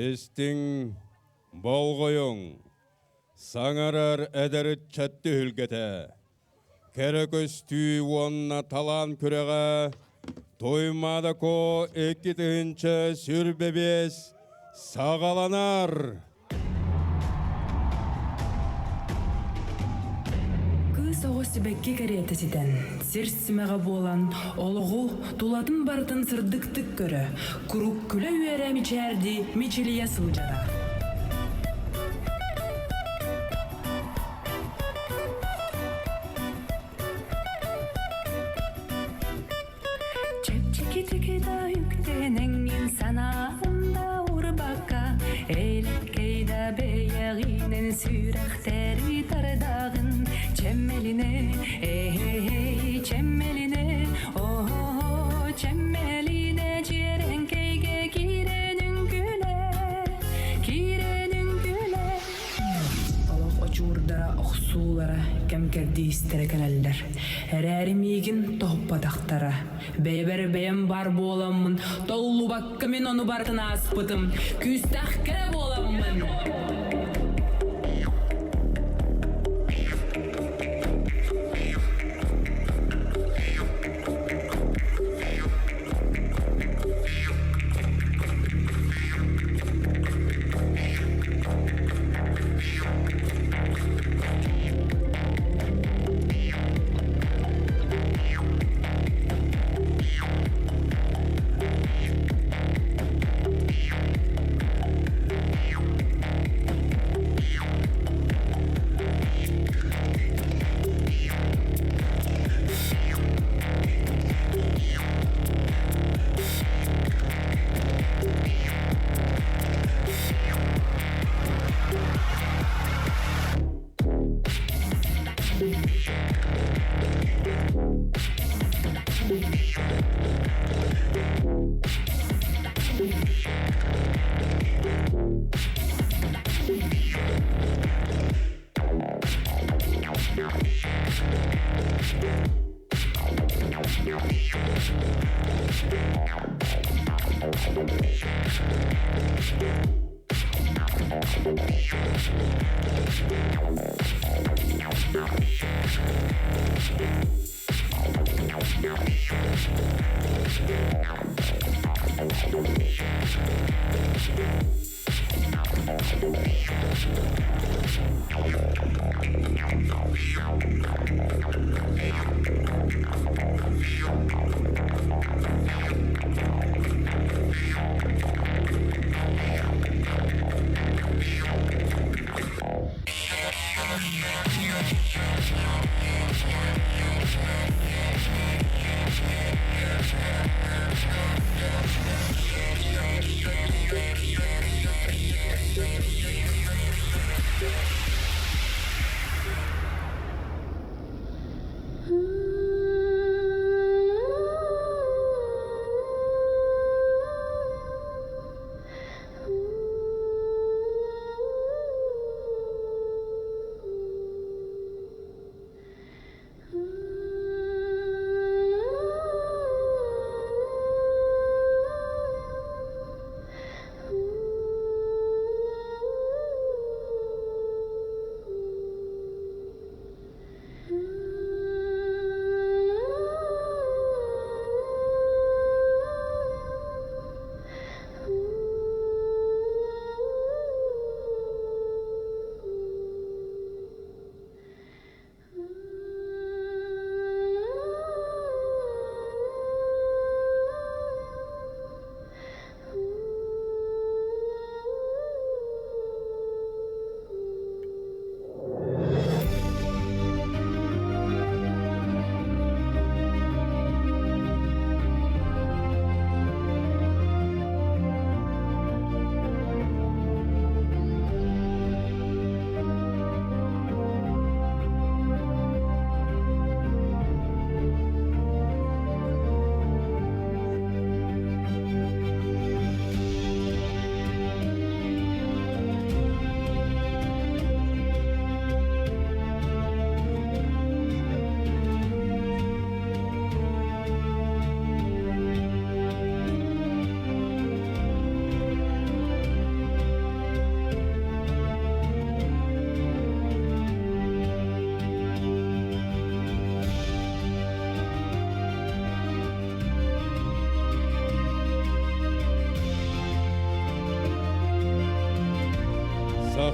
Истиҥ, болҕойуҥ, саҥарар эдэр ыччат түһүлгэтэ, кэрэ көстүү уонна талаан күрэҕэ Туймаадако 2025 саҕаланар! Кыыс оҕо сибэкки кэриэтэ ситэн, сир симэҕэ буолан, олоҕу, тулатын барытын сырдыктык көрө, куруук күлэ-үөрэ мичээрдии мичилийэ сылдьара. Чэпчэкитик да үктэнэҥҥин санаан да урбакка, Элэккэй да бэйэҕинэн сүрэхтэри тардаҕын. Чэмэлинэ, эй, чэмэлинэ, оо, чэмэлинэ дьиэрэҥкэйгэ киирэн үҥкүүлэ, киирэн үҥкүүлэ. Олох очуурдара, охсуулара, кэм кэрдиистэрэ кэлэллэр. Эрээри миигин тоһуппатахтара. Бэйэбэр бэйэм бар буоламмын, толлубакка мин ону барытын ааспытым. Күүстээх кэрэ буоламмын.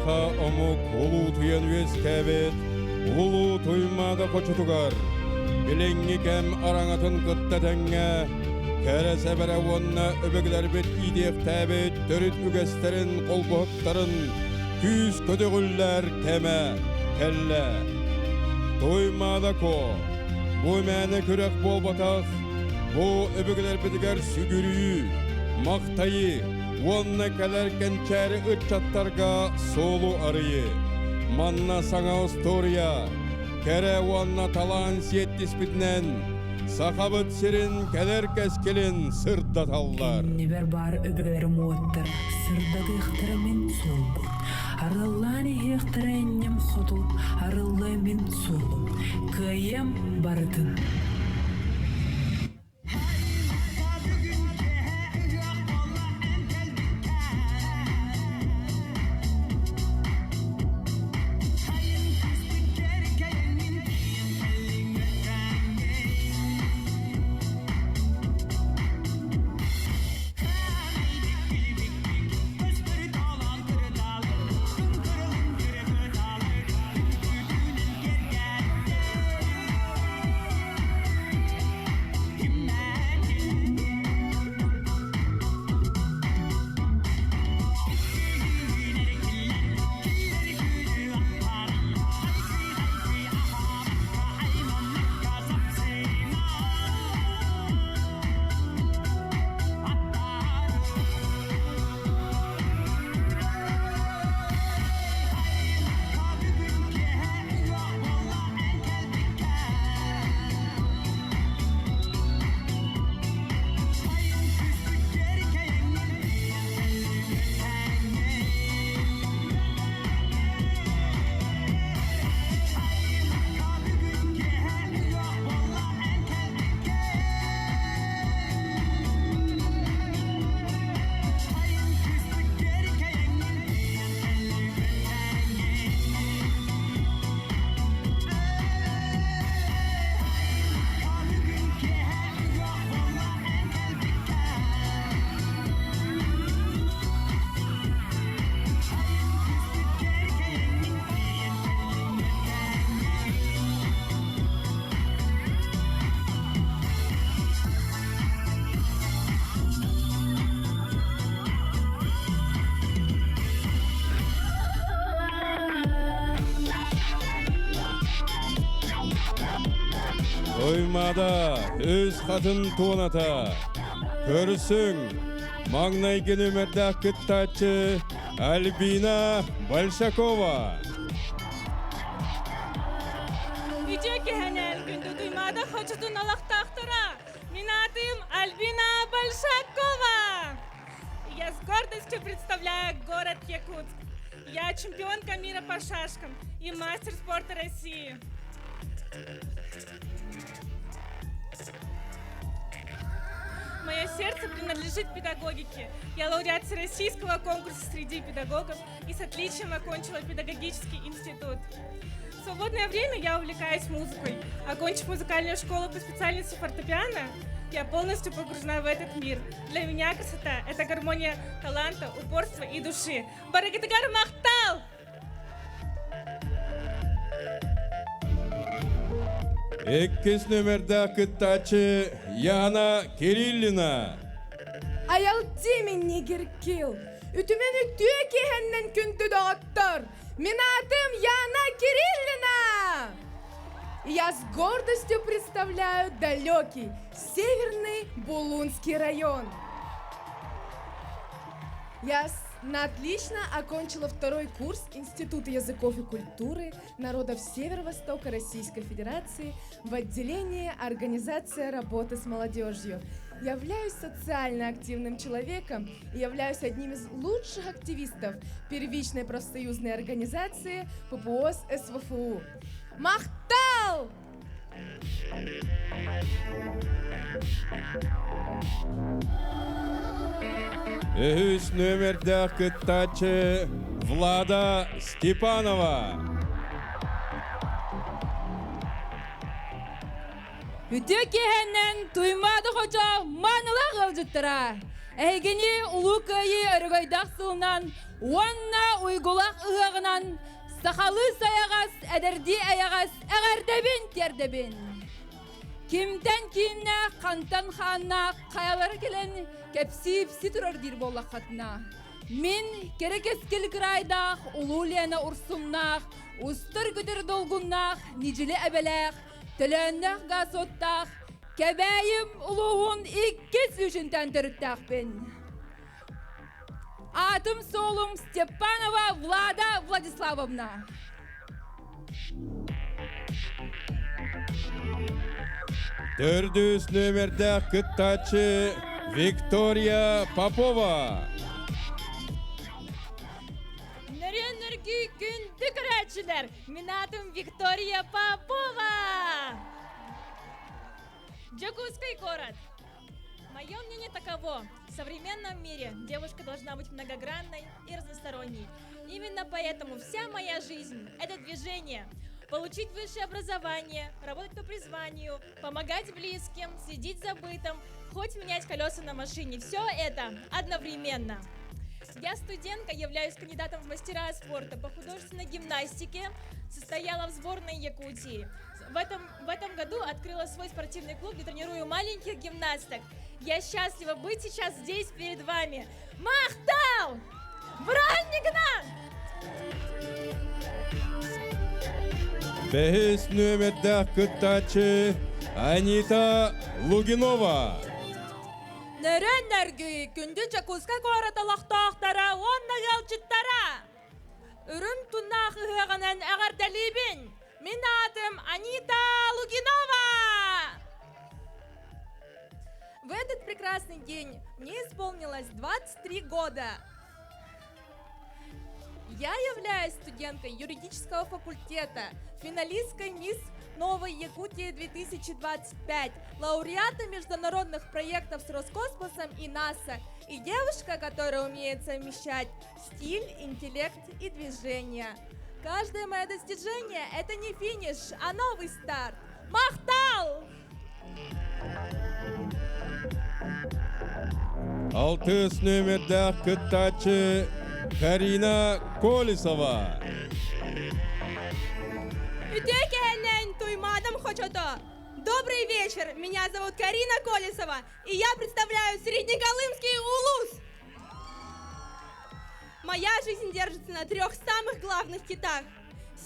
Саха омук улуутуйан үөскээбит Улуу Туймаада хочотугар билиҥҥи кэм араҥатын кытта тэҥҥэ кэрэ сэбэрэ уонна өбүгэлэрбит иитиэхтээбит төрүт үгэстэрин холбоһуктарын күүс көтөҕүллэр кэмэ кэллэ. Туймаада Ко бу мээнэ күрэх буолбатах, бу өбүгэлэрбитигэр сүгүрүйүү, махтайыы уонна кэлэр кэнчээри ыччаттарга суолу арыйыы. Манна саҥа остуоруйа, кэрэ уонна талаан сиэттиспитинэн Сахабыт сирин кэлэр кэскилин сырдаталлар. Кэннибэр баар өбүгэлэрим уоттара сырдатыахтара мин суолбун. Арыллаан иһиэхтэрэ инним хоту, арыллыа мин суолум. Кыайыам барытын. Туймаада үс хатын туоната. Көрсүҥ, маҥнайгы нүмердээх кыттааччы Альбина Большакова. Үтүө киһэнэн күндү Туймаада хочотун олохтоохторо! Мин аатым Альбина Большакова! Я с гордостью представляю город Якутск. Я чемпионка мира по шашкам и мастер спорта России. Мое сердце принадлежит педагогике. Я лауреат Всероссийского конкурса среди педагогов и с отличием окончила педагогический институт. В свободное время я увлекаюсь музыкой. Окончив музыкальную школу по специальности фортепиано, я полностью погружена в этот мир. Для меня красота – это гармония таланта, упорства и души. Барыгытыгар махтал! Иккис нүмердээх кыттааччы Яна Кириллина. Айалтимин нигеркил. Үтүмэн үтүө киһэннэн күндү доҕоттор. Мин аатым Яна Кириллина. Я с гордостью представляю далекий Северный Булунский район. Я на отлично окончила второй курс Института языков и культуры народов Северо-Востока Российской Федерации в отделении «Организация работы с молодежью». Являюсь социально активным человеком и являюсь одним из лучших активистов первичной профсоюзной организации ППОС СВФУ. Махтал! Үһүс нүөмэрдээх кыттааччы Влада Степанова. Үтүө киэһэннэн Туймаада хочо маанылаах ыалдьыттара! Эһигини Улуу Кыайыы өрөгөйдөөх сылынан уонна уйгулаах ыһыаҕынан сахалыы сайаҕас, эдэрдии эйэҕэс эҕэрдэбин тиэрдэбин! Кимтэн кииннээх, хантан хааннаах хайалара кэлэн кэпсии-ипси турар диир буоллаххытына, мин кэрэ кэскил кыраайдаах Улуу Лена Урсуннаах, устар көтөр долгуннаах Нидьили эбэлээх, төлөөннөөх гаас-уоттаах Кэбээйим улууһун иккис үчүнтэн төрүттээхпин. Аатым суолум Степанова Влада Владиславовна. Төрдүс нүөмэрдээх кыттааччы Виктория Попова. Нөрүөн нөргүй күндү көрөөччүлэр! Мин аатым Виктория Попова! Дьокуускай город. Мое мнение таково. В современном мире девушка должна быть многогранной и разносторонней. Именно поэтому вся моя жизнь – это движение. Получить высшее образование, работать по призванию, помогать близким, следить за бытом, хоть менять колеса на машине. Все это одновременно. Я студентка, являюсь кандидатом в мастера спорта по художественной гимнастике, состояла в сборной Якутии. В этом, в этом году открыла свой спортивный клуб, где тренирую маленьких гимнасток. Я счастлива быть сейчас здесь перед вами. Махтал! Бырааһынньыгынан! Бэһис нүөмэрдээх кыттааччы Анита Лугинова. Нөрүөн нөргүй күндү Дьокуускай куорат олохтоохторо уонна ыалдьыттара! Үрүҥ туннаах ыһыаҕынан эҕэрдэлиибин! Мин аатым Анита Лугинова! В этот прекрасный день мне исполнилось 23 года. Я являюсь студенткой юридического факультета, финалисткой «Мисс Новой Якутии 2025», лауреата международных проектов с Роскосмосом и НАСА и девушка, которая умеет совмещать стиль, интеллект и движение. Каждое мое достижение – это не финиш, а новый старт. Махтал! Алтыс нүөмэрдээх кыттааччы Карина Колесова. Үтүө киэһэнэн Туймаадам хочото! Добрый вечер! Меня зовут Карина Колесова, и я представляю Среднеколымский улус! Моя жизнь держится на трех самых главных китах.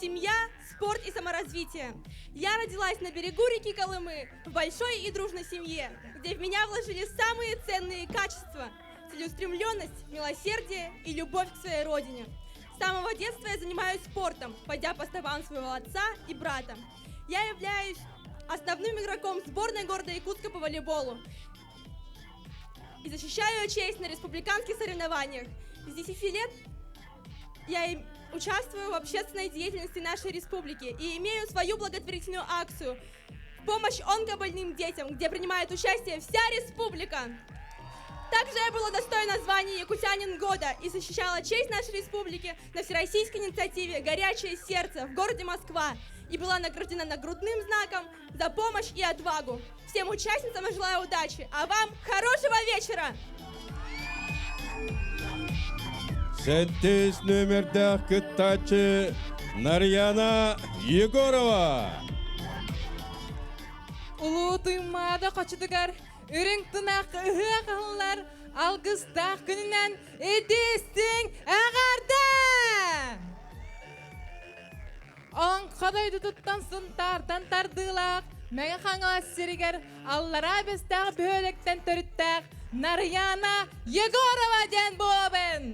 Семья, спорт и саморазвитие. Я родилась на берегу реки Колымы, в большой и дружной семье, где в меня вложили самые ценные качества – целеустремленность, милосердие и любовь к своей родине. С самого детства я занимаюсь спортом, пойдя по стопам своего отца и брата. Я являюсь основным игроком сборной города Якутска по волейболу и защищаю честь на республиканских соревнованиях. С 10 лет я участвую в общественной деятельности нашей республики и имею свою благотворительную акцию в помощь онкобольным детям, где принимает участие вся республика. Также я была достойна звания «Якутянин года» и защищала честь нашей республики на всероссийской инициативе «Горячее сердце» в городе Москва и была награждена нагрудным знаком за помощь и отвагу. Всем участницам я желаю удачи, а вам хорошего вечера! Сэттис нүөмэрдээх кыттааччы Нарьяна Егорова. Улуу Туймаада хочотугар үрүҥ тунах ыһыах аһыллар алгыстаах күнүнэн итиистиҥ эҕэрдэ! Оҥхо дойдутуттан Сунтаартан тардыылаах Мэҥэ Хаҥалас сиригэр Аллараа Бэстээх бөһүөлэктэн төрүттээх Нарыйаана Егорова диэн буолабын.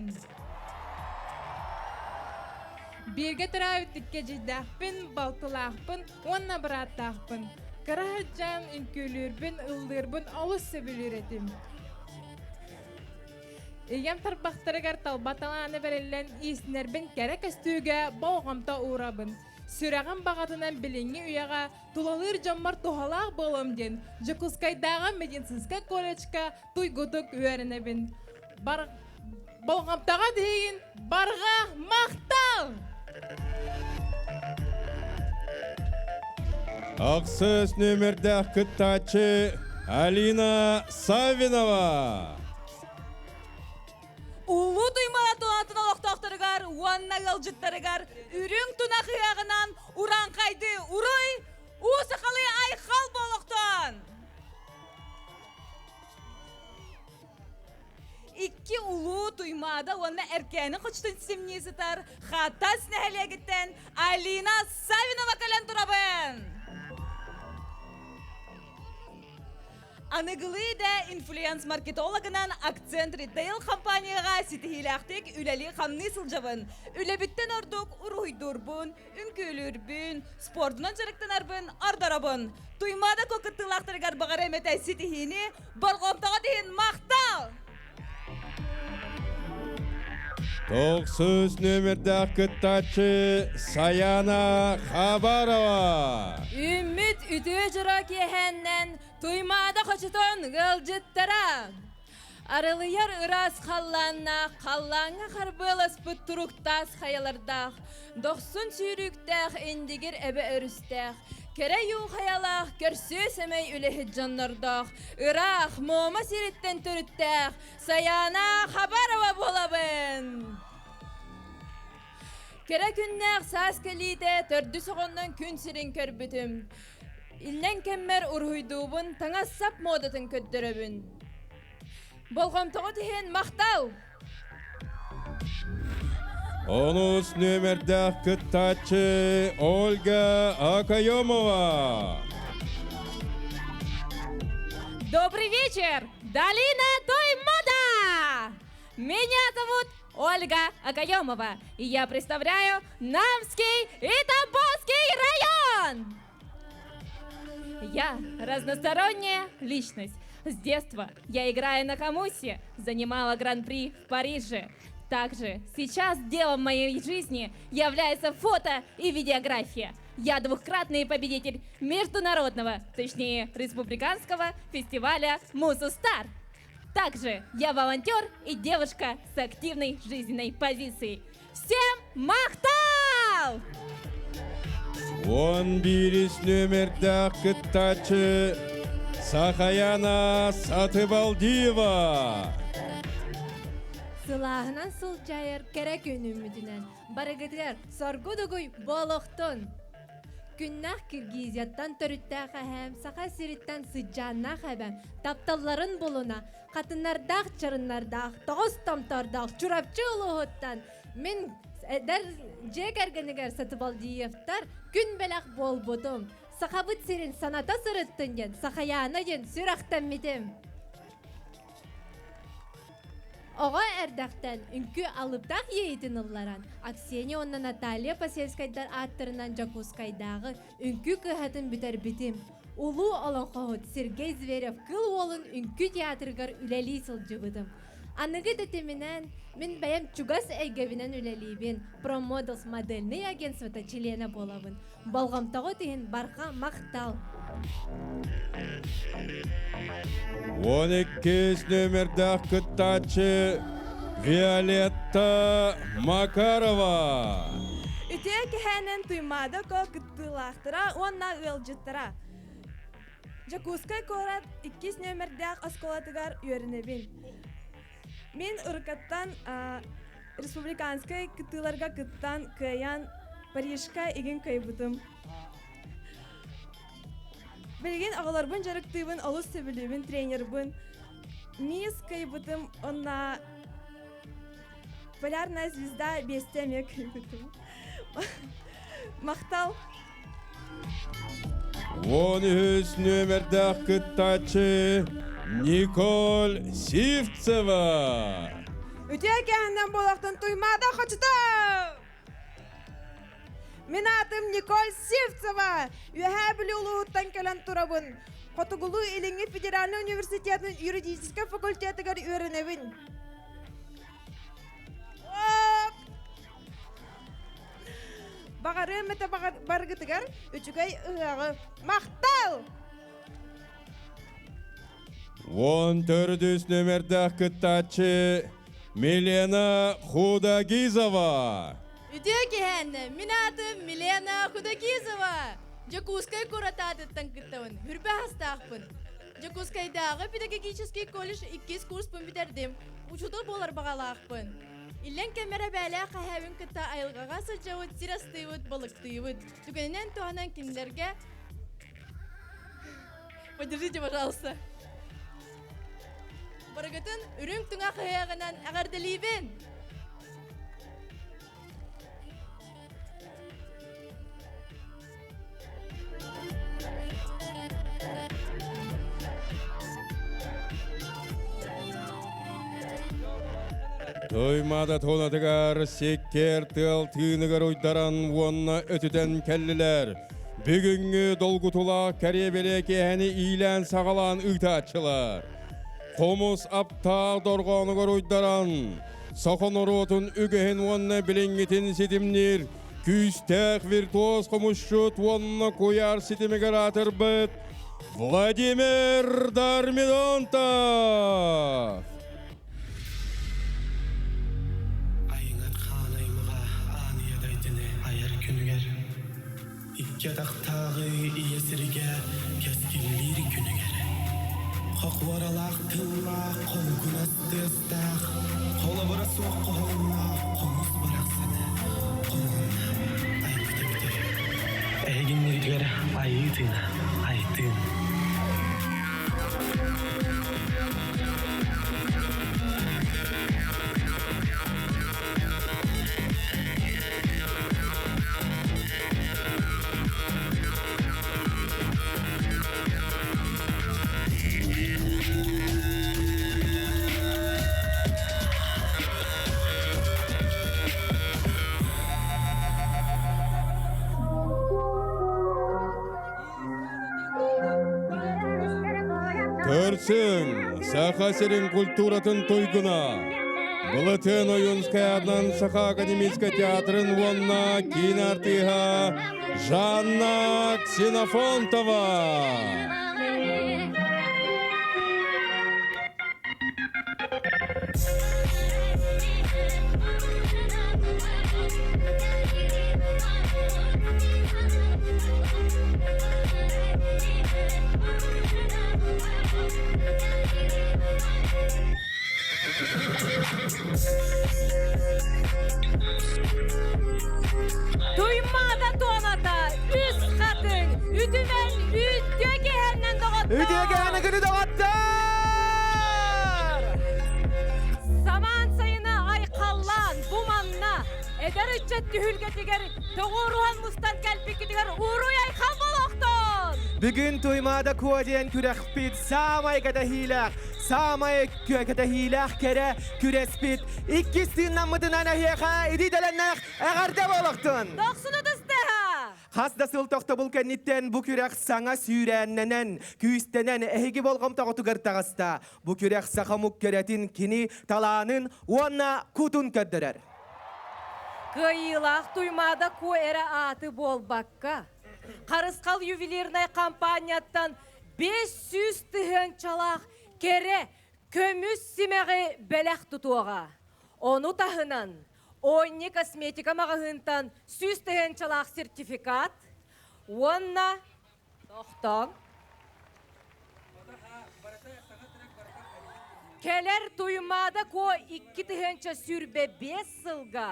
Бииргэ төрөөбүт икки эдьиийдээхпин, балтылаахпын уонна бырааттаахпын. Кыра сылдьан үҥкүүлүүрбүн, ыллыырбын олус сөбүлүүр этим. Ийэм тарбахтарыгар талба талаана бэриллэн иистэнэрбин кэрэ көстүүгэ болҕомто уурабын. Сүрэҕим баҕатынан билиҥҥи үйэҕэ тулалыыр дьоммор туһалаах буолуом диэн Дьокуускайдааҕы медицинскэй колледжка туйгутук үөрэнэбин. Бар... Болҕомтоҕо тиийин, барҕа махтал! Ахсыс нүөмэрдээх кыттааччы Алина Саввинова. олохтоохторугар уонна ыалдьыттарыгар үрүҥ тунах ыһыаҕынан урааҥхайдыы уруй, уу сахалыы айхал буолуохтун! Икки улуу Туймаада уонна Эркээни хочотун симнии сытар Хатас нэһилиэгиттэн Алина Савинова кэлэн турабын! Аныгылыы да инфлюенс-маркетологынан Акцент Ритейл компанияҕа ситиһиилээхтик үлэлии-хамныы сылдьабын. Үлэбиттэн ордук уруһуйдуурбун, үҥкүүлүүрбүн, спордунан дьарыктанарбын ордоробун. Туймаада ко кыттыылаахтарыгар баҕар эмэтэ ситиһиини, болҕомтоҕо иһин махтал! Тохсус нүөмэрдээх кыттааччы Саяна Хабарова. Үммүт үтүө дьоро киэһэннэн Туймаада хочотон ыалдьыттара. Арылыйар ыраас халлааннаах, халлааҥҥа харбыаласпыт туруктаас хайалардаах, дохсун сүүрүүктээх Индигир эбэ өрүстээх, кэрэ юу хайалаах, көрсүө сэмэй үлэһит дьоннордоох, ыраах Муома сириттэн төрүттээх Саяна Хабарова буолабын! Кэрэ күннээх саас кэлиитэ төрдүс оҕоннон күн сирин көрбүтүм. Иллэҥ кэммэр уруһуйдуубун, таҥас-сап муодатын көрдөрөбүн. Болҕомтоҕут иһин махтал! Онус нүөмэрдээх кыттааччы Ольга Акаемова. Добрый вечер, Долина Туймада! Меня зовут Ольга Акаемова, и я представляю Намский и Тамбовский район! Я разносторонняя личность. С детства я играю на комусе, занимала гран-при в Париже. Также сейчас делом моей жизни является фото и видеография. Я двукратный победитель международного, точнее республиканского фестиваля Музу Стар. Также я волонтер и девушка с активной жизненной позицией. Всем махтал! 11 нүөмэрдээх кыттааччы Сахаяна Сатыбалдиева. Сылааһынан сылдьайар кэрэ күнүммүтүнэн барыгытыгар соргу-дугуй буолуохтун! Күннээх Киргизияттан төрүттээх эһээм, Саха сириттэн сыдьааннаах эбэм тапталларын булуна, хатыннардаах чарыннардаах, тоҕус томтордоох Чурапчы улууһуттан мин эдэр дьиэ кэргэнигэр Сатыбалдиевтар күн бэлэх буолбутум. Сахабыт сирин саната сырыттын диэн Сахаяна диэн сүрэхтэммитим. Оҕо эрдэхтэн үҥкүү алыптаах иэйиитин ылларан, Аксения уонна Наталья Посельскайдар ааттарынан Дьокуускайдааҕы үҥкүү кыһатын бүтэрбитим. Улуу олоҥхоһут Сергей Зверев Кыл Уолун үҥкүү театрыгар үлэлии сылдьыбытым. Аныгы тэтиминэн мин бэйэм чугас эйгэбинэн үлэлиибин, ProModels модельнай агентствота чилиэнэ буолабын. Болҕомтоҕут иһин барҕа махтал! 12 нүөмэрдээх кыттааччы Виолетта Макарова. Үтүө кэһээнэн Туймаада Ко кыттыылаахтара уонна ыалдьыттара. Дьокуускай куорат иккис нүөмэрдээх оскуолатыгар үөрэнэбин. Мин уруккаттан республиканскай кыттыыларга кыттан, кыайан, Парижка игин кыайбытым. Билигин оҕолорбун дьарыктыыбын, олус сөбүлүүбүн, тренербын. Мисс кыайбытым, онна Полярная звезда биэстэ эмиэ кыайбытым. Махтал! 13 нүөмэрдээх кыттааччы Николь Сивцева. Үтүө кэһэннэн буолахтан Туймаада хочото! Мин аатым Николь Сивцева. Үөһээ Бүлүү улууһуттан кэлэн турабын. Хотугулуу-Илиҥҥи федеральнай университетын юридическай факультетыгар үөрэнэбин. Баҕарыам этэ барыгытыгар үчүгэй ыһыаҕы. Махтал! 14 нүөмэрдээх кыттааччы Милена Худагизова. Үтүө киһээннэ, мин аатым Милена Худагизова. Дьокуускай куорат аатыттан кыттабын, хүрбэ астаахпын. Дьокуускайдааҕы педагогический колледж иккис курспун бүтэрдим. Учуутал буолар баҕалаахпын. Иллэҥ кэммэр эбээлээх эһээбин кытта айылҕаҕа сылдьабыт, сир астыыбыт, балыктыыбыт. Түгэнинэн туһанан кинилэргэ Поддержите, пожалуйста. Барыгытын үрүҥ туҥах ыһыаҕынан эҕэрдэлиибин! Туймаада туонатыгар сиккиэр тыал тыыныгар уйдаран уонна өтүтэн кэллилэр. Бүгүҥҥү долгутулаах кэриэбэлиэ киэһэни иилээн-саҕалаан ыытааччылар. Хомус аптаах дорҕоонугар уйдаран, саха норуотун үгэһин уонна билиҥҥитин ситимниир күүстээх виртуоз хомусчут уонна куйаар ситимигэр аатырбыт Владимир Дармидонтов! Айыҥар хаан аймаҕа Ааныйа дайдыны айар күнүгэр, Икки атахтааҕы ийэ сиригэ кэскиллиир күнүгэр, Хохуоралаах тыллаах хоҥкунас тыастаах, Холобура суох хоһоонноох хомус барахсаны хомуһунна айбыта бүтэр. Эһигинниригэр айыы тыына, айтыын. Көрсүҥ, Саха сирин культуратын туйгуна! Былатыан Ойуунскай аатынан Саха академическай театрын уонна киинэ артыыһа Жанна Ксенофонтова! Туймаада туоната үс хатыҥ үтүмэн үтүө киһэннэн доҕоттор! Үтүө киһэни күнү доҕоттор! Самаан сайыны айхаллаан бу манна эдэр ыччат түһүлгэтигэр тоҕуоруһан мустан кэлбиккитигэр уруй айхал буолуохтун! Бүгүн Туймаада Куо диэн күрэхпит саамай кэтэһиилээх, саамай кэтэһиилээх кэрэ күрэспит иккис тыыннаммытынан эһиэхэ итии-дэлэннээх эҕэрдэ буолуохтун! Дохсун ытыстыһа! Хас да сыл тохтобул кэнниттэн бу күрэх саҥа сүүрээннэнэн, күүстэнэн эһиги болҕомтоҕутугар таҕыста. Бу күрэх саха омук кэрэтин кини талаанын уонна кутун көрдөрөр. Кыайыылаах Туймаада Куо эрэ ааты буолбакка, Харысхал ювелирнай компанияттан 500 тыһыынчалаах кэрэ көмүс симэҕи бэлэх тутуоҕа. Ону таһынан, Онни косметика маҕаһыынтан 100 тыһыынчалаах сертификат уонна тохтооҥ. Кэлэр Туймаада Куо 2025 сылга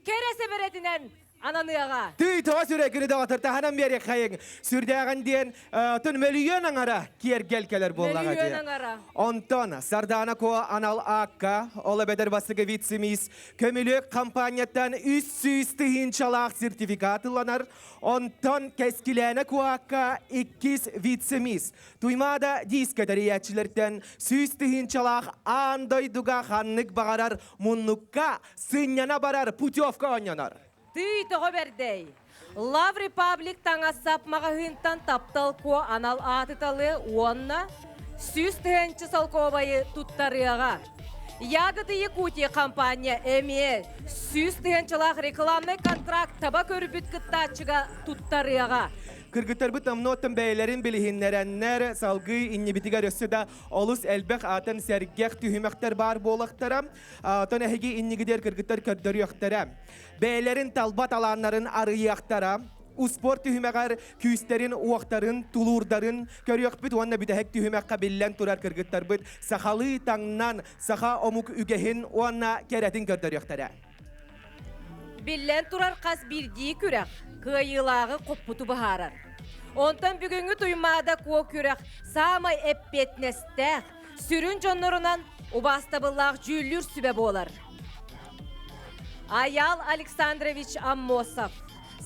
кэрэ сэбэрэтинэн ананыаҕа. Тый тоҕо сүрэ күнү доҕотор таһынан биэриэххэйиҥ. Сүрдээҕин диэн тун мөлүйүөн аҥара киэргэл кэлэр буоллаҕа Мөлүйүөн дии. аҥара. Онтон Сардаана Куо анал аакка, ол эбэтэр бастакы вице-мисс Көмүлүөк компанияттан 300 тыһыынчалаах сертификат ыланар. Онтон Кэскилээнэ Куоакка иккис вице-мисс Туймаада диско тэрийээччилэртэн 100 тыһыынчалаах аан дойдуга ханнык баҕарар муннукка сынньана барар путевка оонньонор. Тый тоҕо бэрдэй! Love Republic таҥас-сап маҕаһыынтан таптал куо анал ааты талыа уонна 100 тыһыынча солкуобайы туттарыаҕа. Ягоды Якутии компания эмиэ 100 тыһыынчалаах рекламнай контракт таба көрбүт кыттааччыга туттарыаҕа. Кыргыттарбыт номнуоттан бэйэлэрин билиһиннэрэннэр салгыы иннибитигэр өссө да олус элбэх атын сэргэх түһүмэхтэр баар буолахтара. Оттон эһиги иннигитигэр кыргыттар көрдөрүөхтэрэ. Бэйэлэрин талба талааннарын арыйыахтара. Успуорт түһүмэҕэр күүстэрин, уохтарын, тулуурдарын көрүөхпүт уонна бүтэһик түһүмэххэ биллэн турар кыргыттарбыт сахалыы таҥнан саха омук үгэһин уонна кэрэтин көрдөрүөхтэрэ. Биллэн турар хас биирдии күрэх кыайыылааҕы хоппуту быһаарар. Онтон бүгүҥҥү Туймаада Куо күрэх саамай эппиэтинэстээх, сүрүн дьоннорунан убаастабыллаах дьүүллүүр сүбэ буолар. Айаал Александрович Аммосов,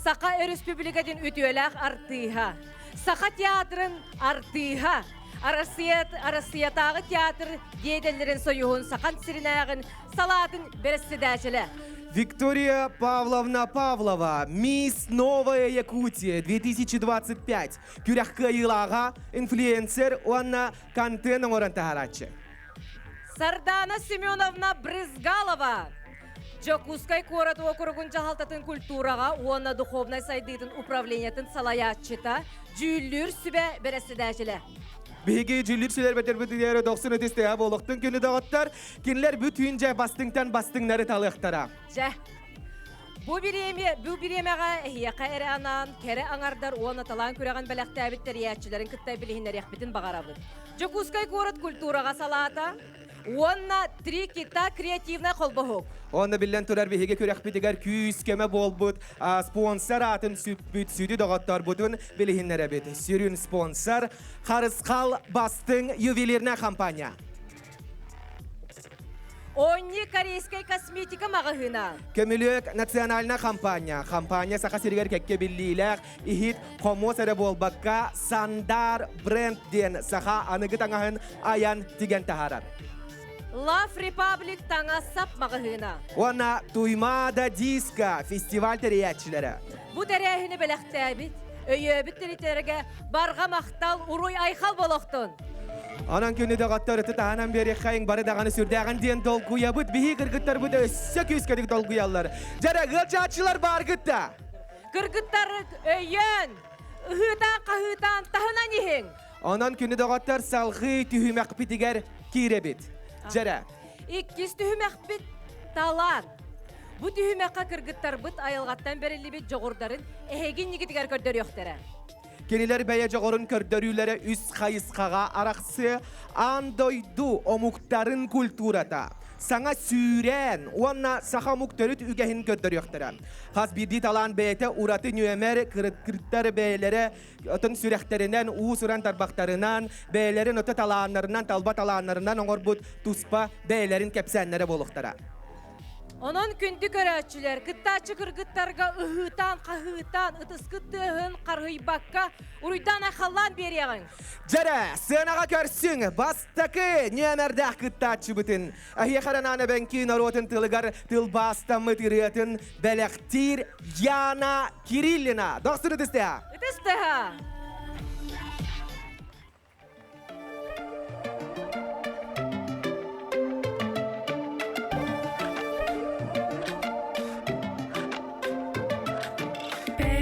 Саха Өрөспүүбүлүкэтин үтүөлээх артыыһа, Саха театрын артыыһа, Арассыйатааҕы театр деятеллэрин союһун Сахан сиринээҕин салаатын бэрэссэдээчэлэ. Виктория Павловна Павлова, Мисс Новая Якутия 2025 күрэх кыайыылааҕа, инфлюенсер уонна контент оҥорон таһаарааччы. Сардана Семеновна Брызгалова, Дьокуускай куорат уокуругун дьаһалтатын культураҕа уонна духовнай сайдыытын управлениетын салайааччыта, дьүүллүүр сүбэ бэрэссэдээчилэ. Биһиги дьүүллүүр сүбэлэр бэтэрбитигэр дохсун өтүстэһэ буолуохтун күнү доҕоттор, кинилэр бүтүн дьэ бастыҥтан бастыҥнары талыахтара. Дьэ, бу бириэмэ, бу бириэмэҕэ эһиэхэ эрэ анаан кэрэ аҥардар уонна талаан күрэҕин бэлэхтээбит тэрийээччилэрин кытта билиһиннэриэхпитин баҕарабыт. Дьокуускай куорат культураҕа салаата уонна Три кита креативнай холбоһук. Онно биллэн турар биһиги күрэхпитигэр күүс-көмө буолбут спонсор аатын сүппүт сүдү доҕотторбутун билиһиннэрэбит. Сүрүн спонсор Харысхал бастыҥ ювелирная компания. Онни корейскай косметика маҕаһыына. Көмүлүөк национальная компания. Компания Саха сиригэр кэккэ биллиилээх иһит хомуос эрэ буолбакка Сандар бренд диэн саха аныгы таҥаһын айан тигэн таһаарар. Love Republic таҥас-сап маҕаһыына. Уонна Туймаада Диско фестиваль тэрийээччилэрэ. Бу тэрээһини бэлэхтээбит, өйөөбүт тэрилтэлэргэ барҕа махтал, уруй-айхал болохтун! Онон күнү доҕоттор ыты таһынан биэриэххэйиҥ бары даҕаны сүрдээҕин диэн долгуйабыт. Биһи кыргыттарбыт өссө күүскэтик долгуйаллар. Дьэрэ, ыалдьааччылар бааргыт да? Кыргыттар өйөөн, ыһыытаан-хаһыытаан таһынан иһиҥ! Онон күнү доҕоттор салҕыы түһүмэхпитигэр киирэбит. Дьэрэ. Иккис түһүмэхпит талаан. Бу түһүмэххэ кыргыттарбыт айылҕаттан бэриллибит дьоҕурдарын эһиги иннигитигэр көрдөрүөхтэрэ. Кинилэр бэйэ дьоҕурун көрдөрүүлэрэ үс хайысхаҕа арахсыа аан дойду омуктарын культурата, саҥа сүүрээн уонна саха омук төрүт үгэһин көрдөрүөхтэрэ. Хас биирдии талаан бэйэтэ ураты нүөмэр, кыргыттар бэйэлэрэ отон сүрэхтэринэн, уус-уран тарбахтарынан, бэйэлэрин ото талааннарынан, талба талааннарынан оҥорбут туспа бэйэлэрин кэпсээннэрэ буолуохтара. Онон күндү көрөөччүлэр, кыттааччы кыргыттарга ыһыытаан-хаһыытаан, ытыскыт тыаһын харыһыйбакка, уруйдаан-айхаллаан биэриэҕиҥ. Дьэрэ, сыанаҕа көрсүҥ, бастакы нүөмэрдээх кыттааччыбытын, эһиэхэ эрэ анаан эбэҥки норуотун тылыгар тылбаастаммыт ырыатын бэлэхтиир Яна Кириллина. Дохсун ытыстыһа! Ытыстыһа!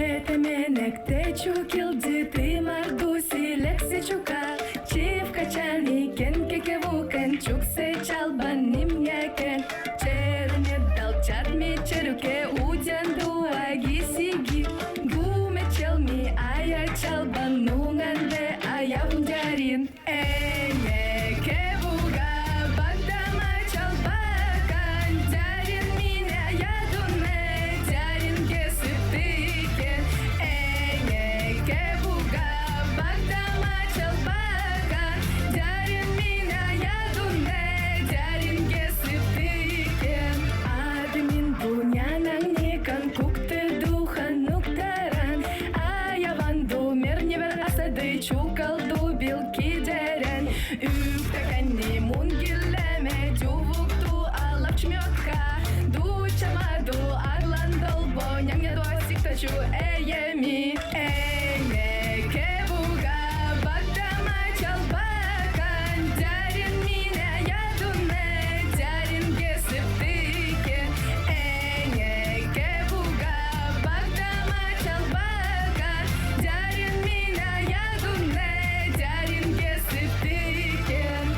Петеменекте чукилди ты мардуси лексичука Чивкачани кенкекевукен чуксе чалбан нимнякен Черне далчат ми черуке удян дуаги сиги Гуме челми ая чалбан нунганде аявндарин Эне кебуга багдама чалбакан Дярин меня ядуне дярин кесиптикен Эне кебуга багдама чалбакан Дярин меня ядуне дярин кесиптикен Админ дунянang никан кукты духан нуктаран Аяванду мерневер асады чукалду билки дерен Үктаканни мунгиллеме дювукту алапчмётка Дучамаду арландолбо няңня дуасиктачу эйеми Эйне кебуга багдама чалбакан Дярин меня ядуне дярин кесиптикен Эйне кебуга багдама чалбакан Дярин меня ядуне дярин кесиптикен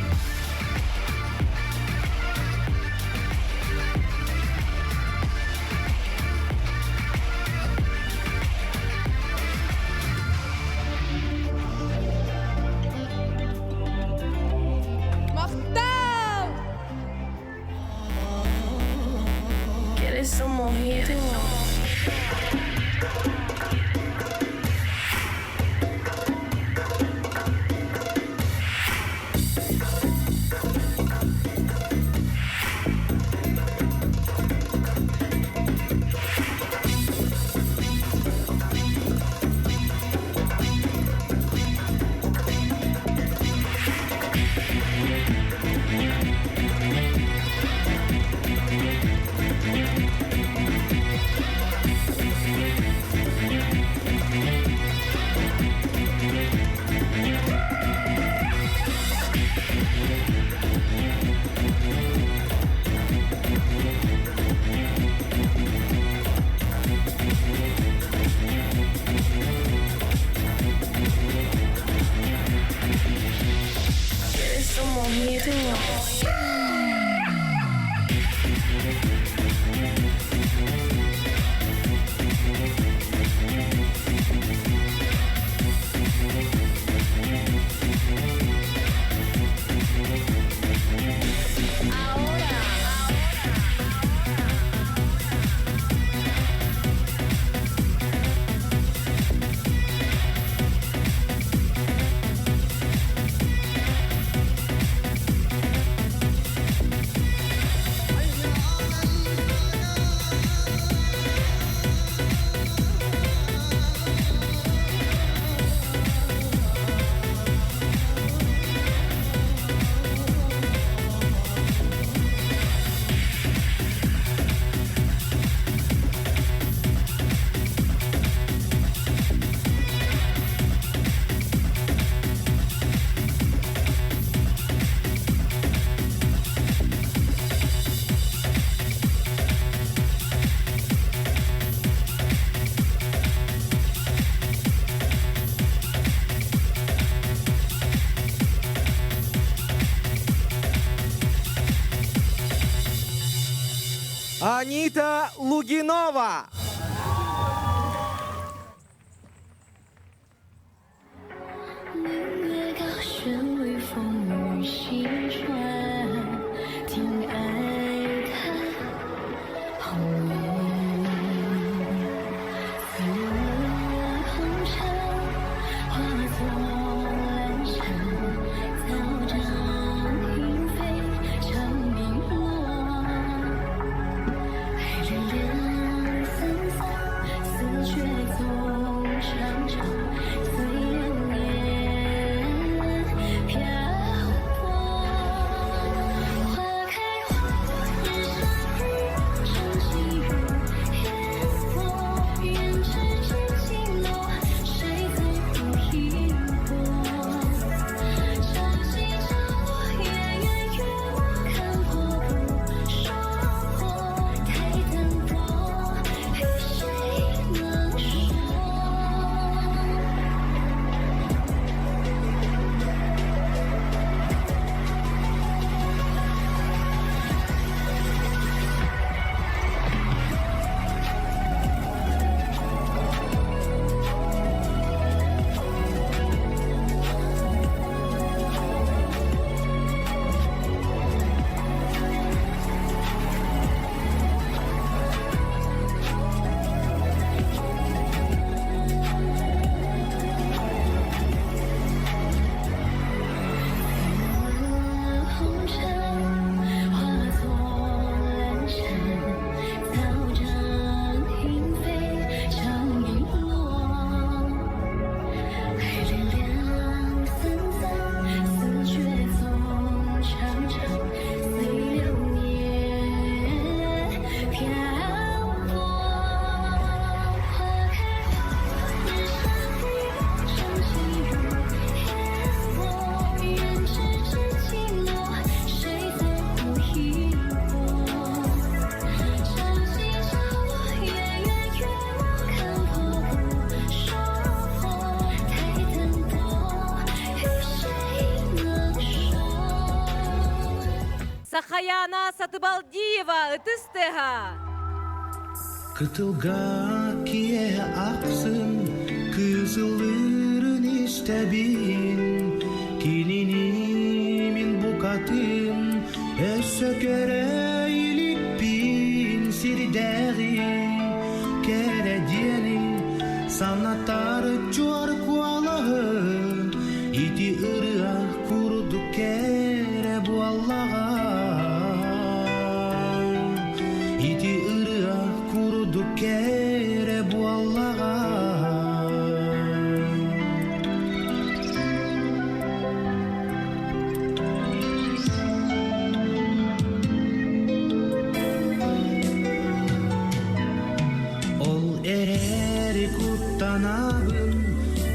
Анита Лугинова. 明月高悬，微风雨细传，听爱的红颜，似流红尘，化作阑珊，草长莺飞，长鸣落，爱恋恋丝丝，似却总长长，随流年漂泊。花开花落，人生日，长情如烟波，愿只知寂寞，谁在乎萤火？潮起潮落，月圆月落，看破不说破，太单薄，与谁能说？红尘化作阑珊，草长莺飞，长鸣落。爱恋两三散，似却总长长，随流年漂泊。花开花落，人生日，长情如烟波，愿只知寂寞，谁在乎萤火？潮起潮落，月圆月落，看破不说破，太单薄，与谁能说？ Сахаяна Сатыбалдиева, ытыс тыаһа. Кытылга киэ ахсын кызылырын истэбин Кинини мин букатын өссө көрө иликпин сирдээҕи кэрэ диэни санатар чуор куолаһын ити ырыа курдук кэрэ буоллаҕа ити ырыа курдук кэрэ буоллаҕа Ол эрээри куттанабын,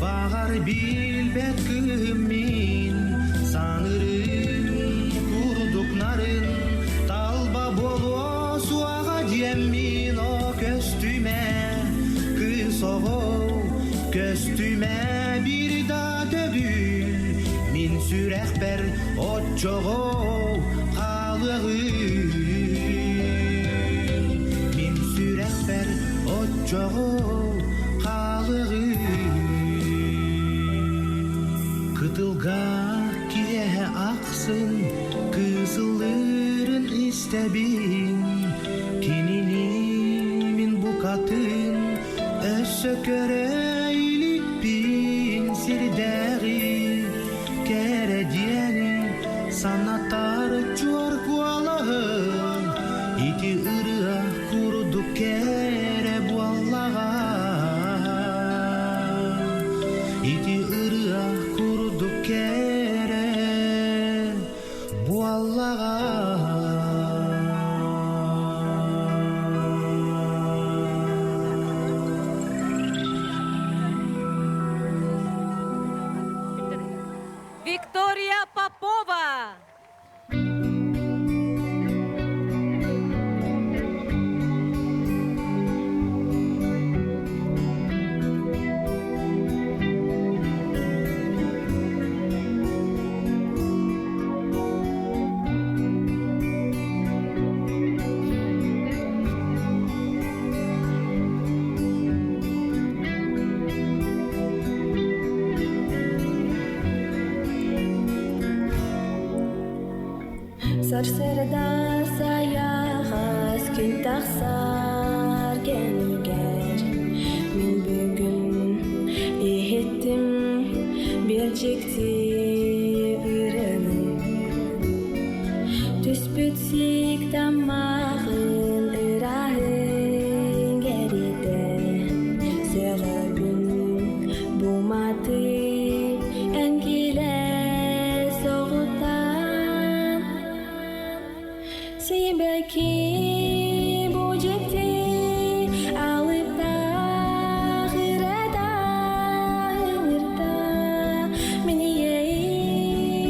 баҕар билбэт кыһым сүрэхпэр оччоҕо хаалыаҕын Мин сүрэхпэр оччоҕо хаалыаҕын Кытылга киэһэ ахсын кыысыллыырын истэбин Кинини мин букатын өссө көрө иликпин сирдээҕи кэрэ диэни санатар чуор куолаһын ити ырыа курдук кэрэ буоллаҕа ити ырыа курдук кэрэ буоллаҕа Виктория Попова! Сарсыарда сайаҕас күн тахсар кэмигэр Мин бүгүн иһиттим биир дьикти ырыаны Түспүт сиик таммаҕын ырааһын кэритэ Сөҕөбүн бу матыы эҥкилэ соҕутан Сибэки бу дьикти алыптаах ырата ыҥырда мин иэйиим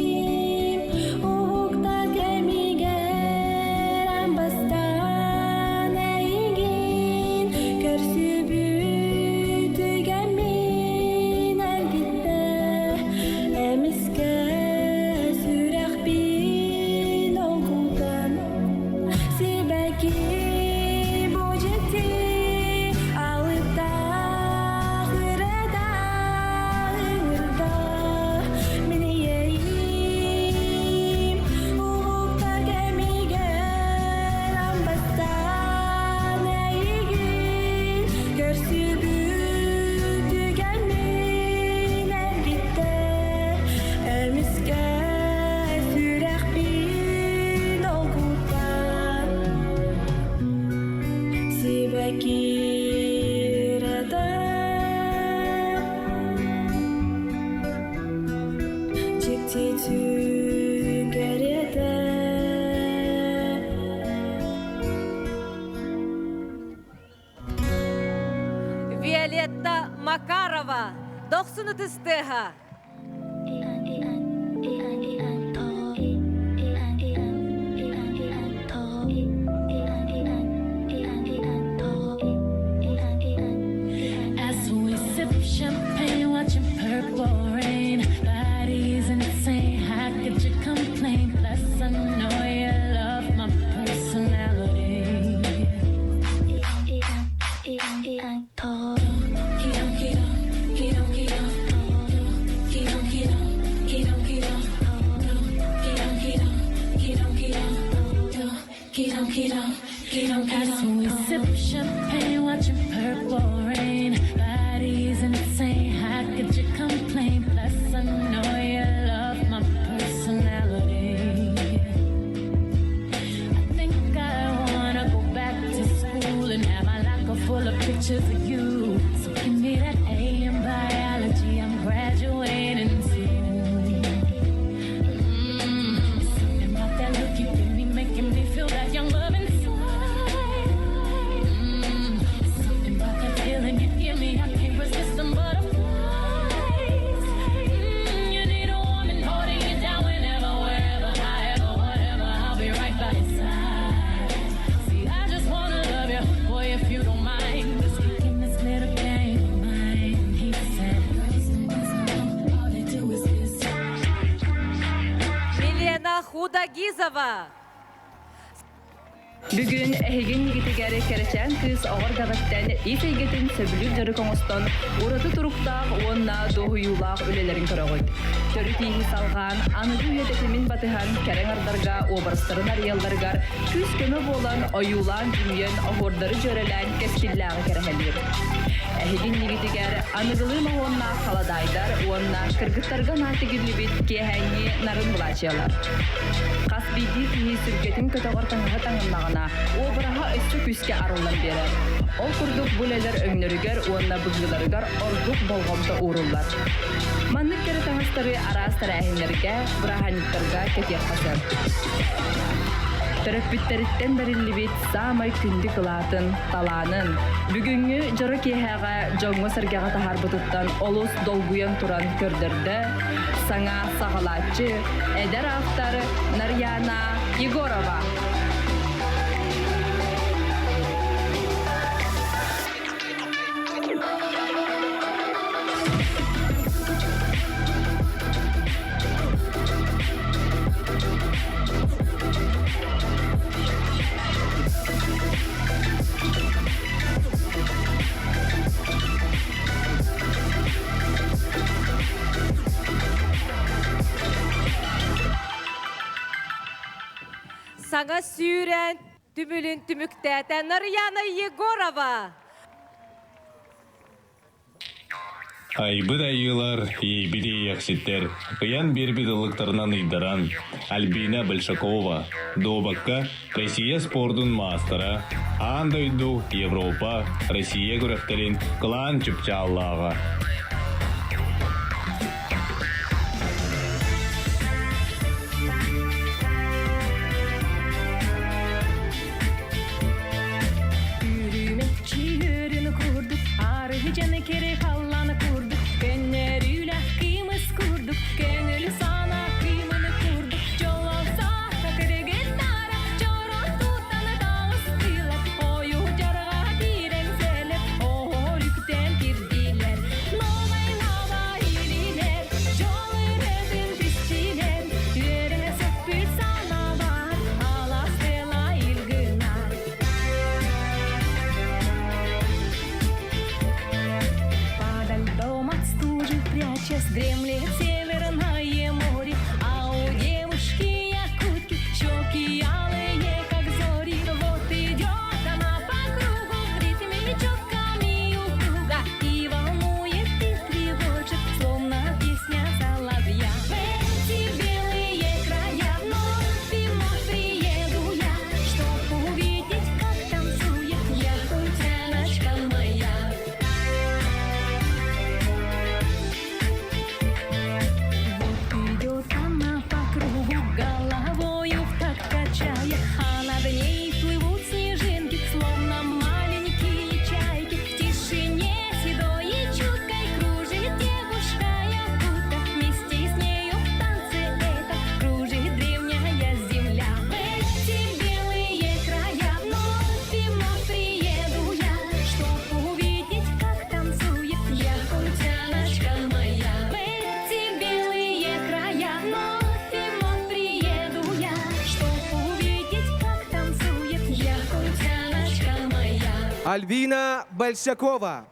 уһуктар кэмигэр аан бастаан эйигин көрсүбүт түгэммин эргиттэ эмискэ сүрэхпин долгутан Сибэки бу дьикти алыптаах ырата ыҥырда мин иэйиим уһуктар кэмигэр аан бастаан эйигин көрсүбүт түгэммин эргиттэ эмискэ сүрэхпин долгутан Сибэки ырата дьикти түн кэриэтэ Виолетта Макарова, дохсун ытыстыаха. As we sip champagne, watching purple rain, bodies insane. How could you complain? Plus, I know you love my personality. As we sip champagne, watching purple rain, bodies insane. How could you complain? Plus, I know you love my personality. I think I wanna go back to school and have my locker full of pictures of you. So give me that A in biology. I'm graduating soon. Something about that look you give me, making me feel that young love inside. Худагизова. Бүгүн эһигин нигитигэр кэрэчээн кыыс оҕор даҕыттан ис эйгэтин сөбүлүүр дьарык оҥостон ураты туруктаах уонна дуоһуйуулаах үлэлэрин көрөҕүт. Төрүт ииһи салҕаан, аныгы үйэ тэтимин батыһан кэрэ аҥардарга уобарастарын арыйалларыгар күүс-көмө буолан ойуулаан-дьүһүйэн оһуордары дьүөрэлээн кэскиллээҕи кэрэһэлиир. Эһиги иннигитигэр аныгылыы моһуоннаах халадаайдар уонна кыргыттарга анаан тигиллибит киэһээҥҥи нарын былаачыйалар. Хас биирдии киһи сүргэтин көтөҕөр таҥаһы таҥыннаҕына, уобараһа өссө күүскэ арыллан биэрэр. Ол курдук бу үлэлэр өҥнөрүгэр уонна быһыыларыгар ордук болҕомто ууруллар. Маннык кэрэ таҥастары араас тэрээһиннэргэ, бырааһынньыктарга кэтиэххэ сөп. Төрөппүттэриттэн бэриллибит саамай күндү кылаатын, талаанын, бүгүҥҥү дьоро киэһэҕэ дьоҥҥо-сэргэҕэ таһаарбытыттан олус долгуйан туран көрдөрдө саҥа саҕалааччы, эдэр автор Нарьяна Егорова. Саҥа сүүрэн түмүлүн түмүктээтэ Нарьяна Егорова. Айбыт айыылар, иэйбит иэйэхситтэр, ыйан биэрбит ыллыктарынан ыйдаран, Альбина Большакова, дуобакка Россия спордун маастара, аан дойду, Европа, Россия күрэхтэрин кылаан чыпчааллааҕа. Үрүмэччи курдук, арыгы дьаны кэрэ халлааны курдук, көннөрүүлэх кыымыс курдук, көҥүл сана кыымыны курдук, дьоллоох кыргыттара, чорон туттаны таҕыстылар, ойуу дьарҕа киирэн сэлэр, оһолүктэн кирдилэр, новай лава илилэр, дьол ырыатын түстүлэр, үөрэ сөппүт санаабар, алас тела илгынар. Подо льдом от стужи прячась, дремлет северное море, а у девушки якутки щеки алые, как зори. Вот идет она по кругу в ритме четками упруга и волнует и тревожит, словно песня соловья. В эти белые края вновь и вновь приеду я, чтоб увидеть, как танцует якутяночка моя. Вот идет она по кругу, головою в такт качая, а над ней плывут снежинки, словно маленькие чайки. В тишине седой и чуткой кружит девушка якутка. Вместе с нею в танце это кружит древняя земля. В эти белые края вновь и вновь приеду я, чтоб увидеть, как танцует якутяночка моя. В эти белые края вновь и вновь приеду я, чтоб увидеть, как танцует якутяночка моя. Альбина Большакова.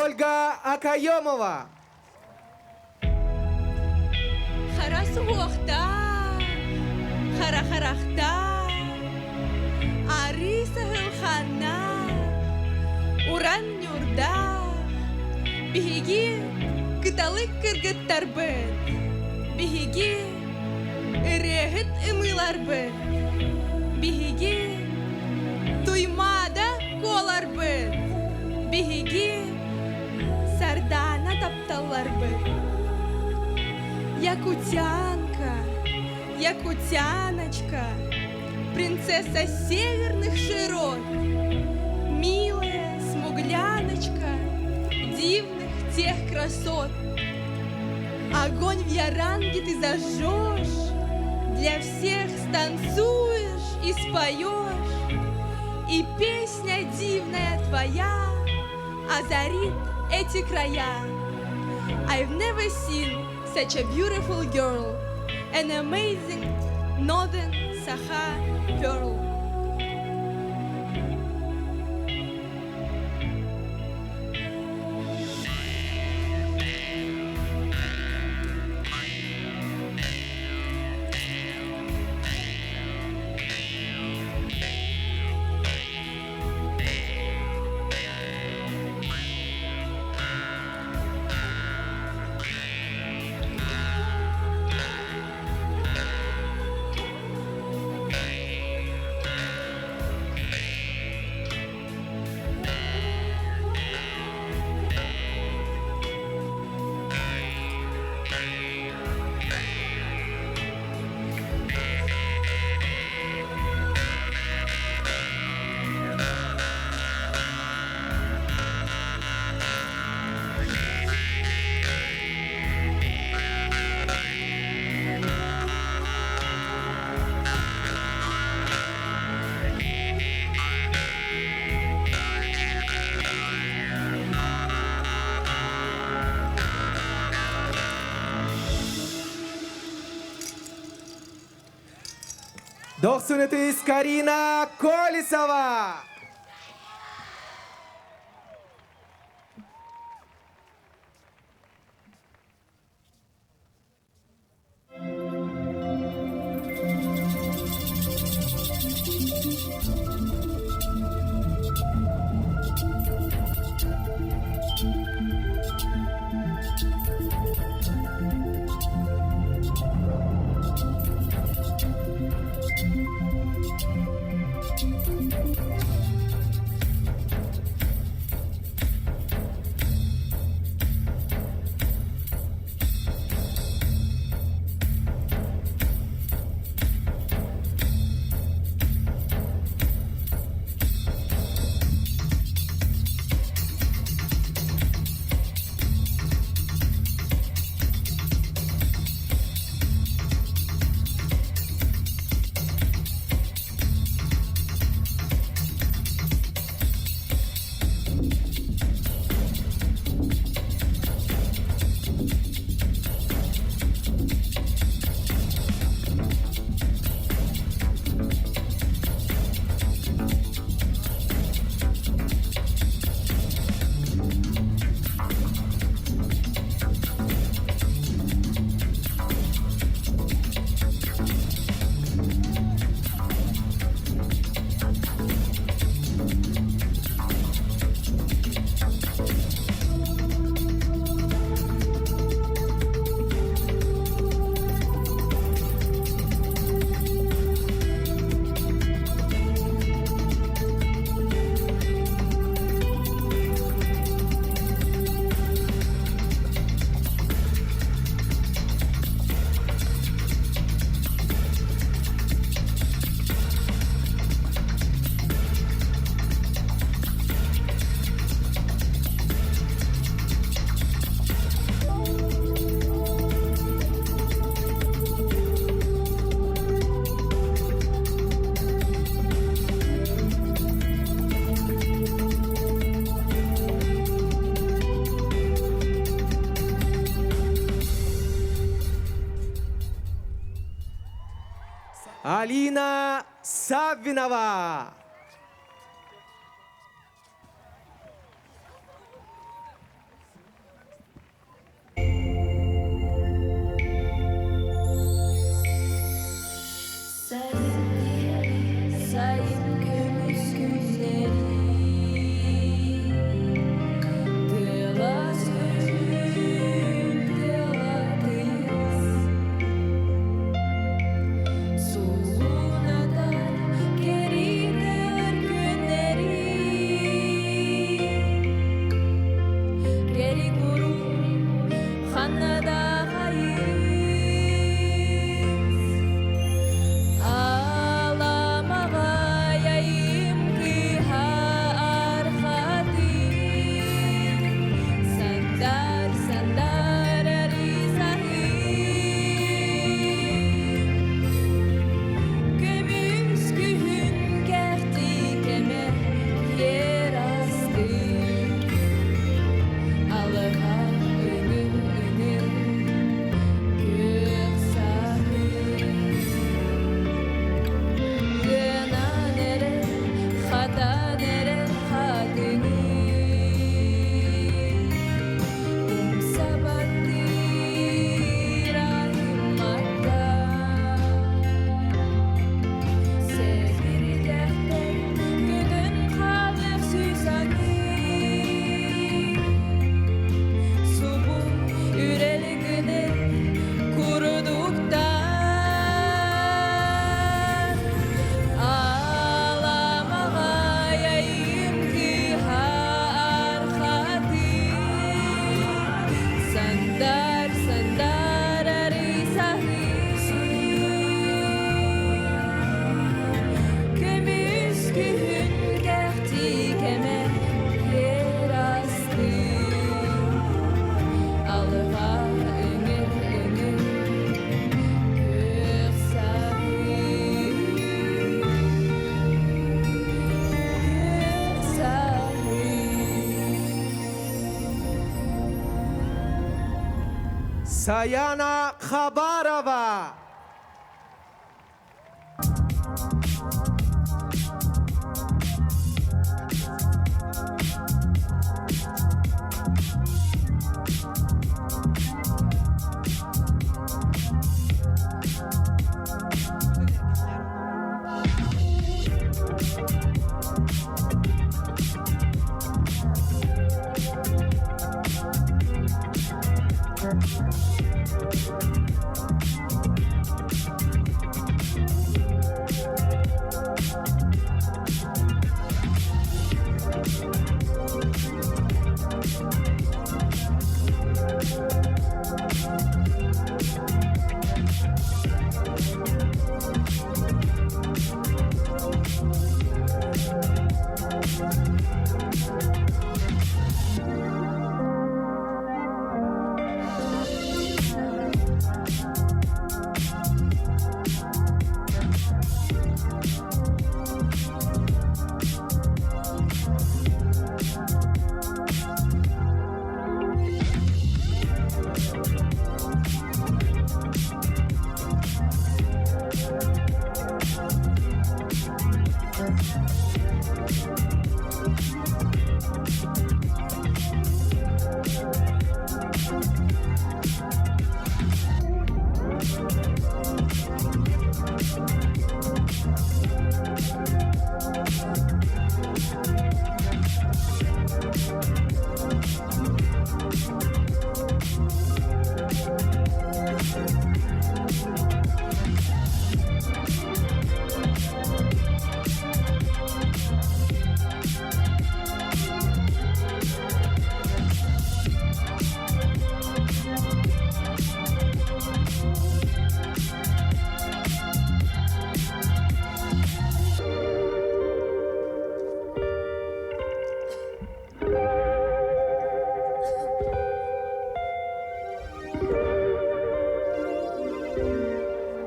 Ольга Акаемова. Хара суһуохтаах, хара харахтаах, арыы саһылханнаах, уран ньурдаах, биһиги кыталык кыргыттарбыт, биһиги ырыаһыт ымыыларбыт, биһиги туймаада куоларбыт, биһиги Сардаана тапталларбыт. Якутянка, якутяночка, принцесса северных широт, милая смугляночка дивных тех красот. Огонь в яранге ты зажжешь, для всех станцуешь и споешь, и песня дивная твоя озарит эти края. I've never seen such a beautiful girl, an amazing northern Sakha pearl. Дохсун ытыс Карина Колесова! Алина Саввинова! Суугунатар кэритэр күннэри Кэри курум ханна да хайыс Аламаҕай айым кыыһа архатыы Сандар, сандар арыысаһыы Көмүс күһүн кэхтии кэмэ киэр астыы Алыха өҥү-өҥү күөх саһыы Ыанан эрэ, хатан эрэ хатыҥы Умса баттыыр аһыммакка Сэбирдэхтэр көтөн хаалыах сүүс аҥыы Субу үрэл гыныр курдуктар Аламаҕай айым кыыһа архатыы Сандар, сандар арыысаһыы Көмүс күһүн кэхтии кэмэ киэр астыы Алыха өҥү-өҥү күөх саһыы Күөх саһыы Саяна Хабарова!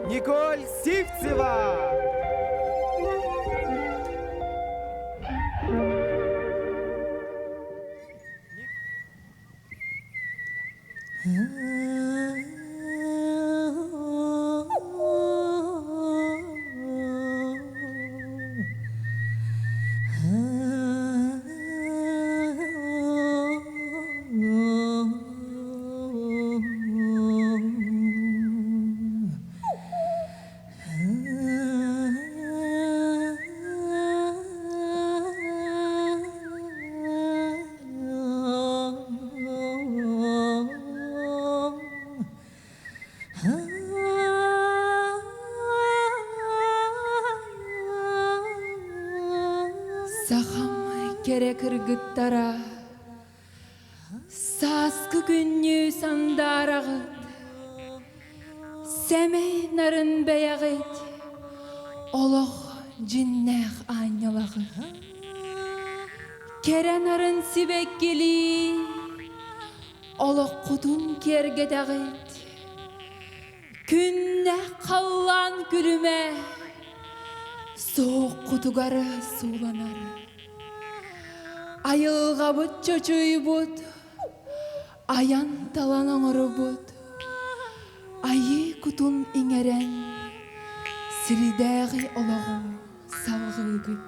Николь Сивцева! Ah. Сахам кэрэ кыргыттара, Сааскы күннүү сандаараҕыт, Сэмэй нарын бэйэҕит, Олох дьиннээх аанньалаҕыт. Кэрэ нарын сибэккилии, Олоххутун киэргэтэҕит. Күннэх халлаан күлүмэ суоххутугар сууланар. Айылҕабыт чочуйбут, айан талан оҥорбут, айыы кутун иҥэрэн сирдээҕи олоҕу салҕыыгыт.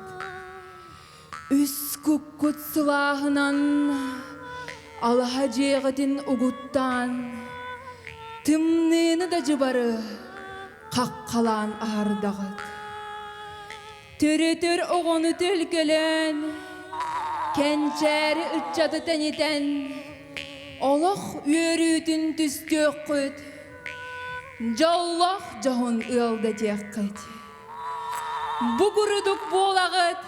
Үс куккут сылааһынан алаһа дьиэҕитин угуттаан, тымныыны да дьыбары хаххалаан аһардаҕыт. Төрөтөр оҕону төлкөлөөн, кэнчээри ыччаты тэнитэн, олох үөрүүтүн түстүөххүт, дьоллоох дьоһун ыал дэтиэххит. Бу курдук буолаҕыт,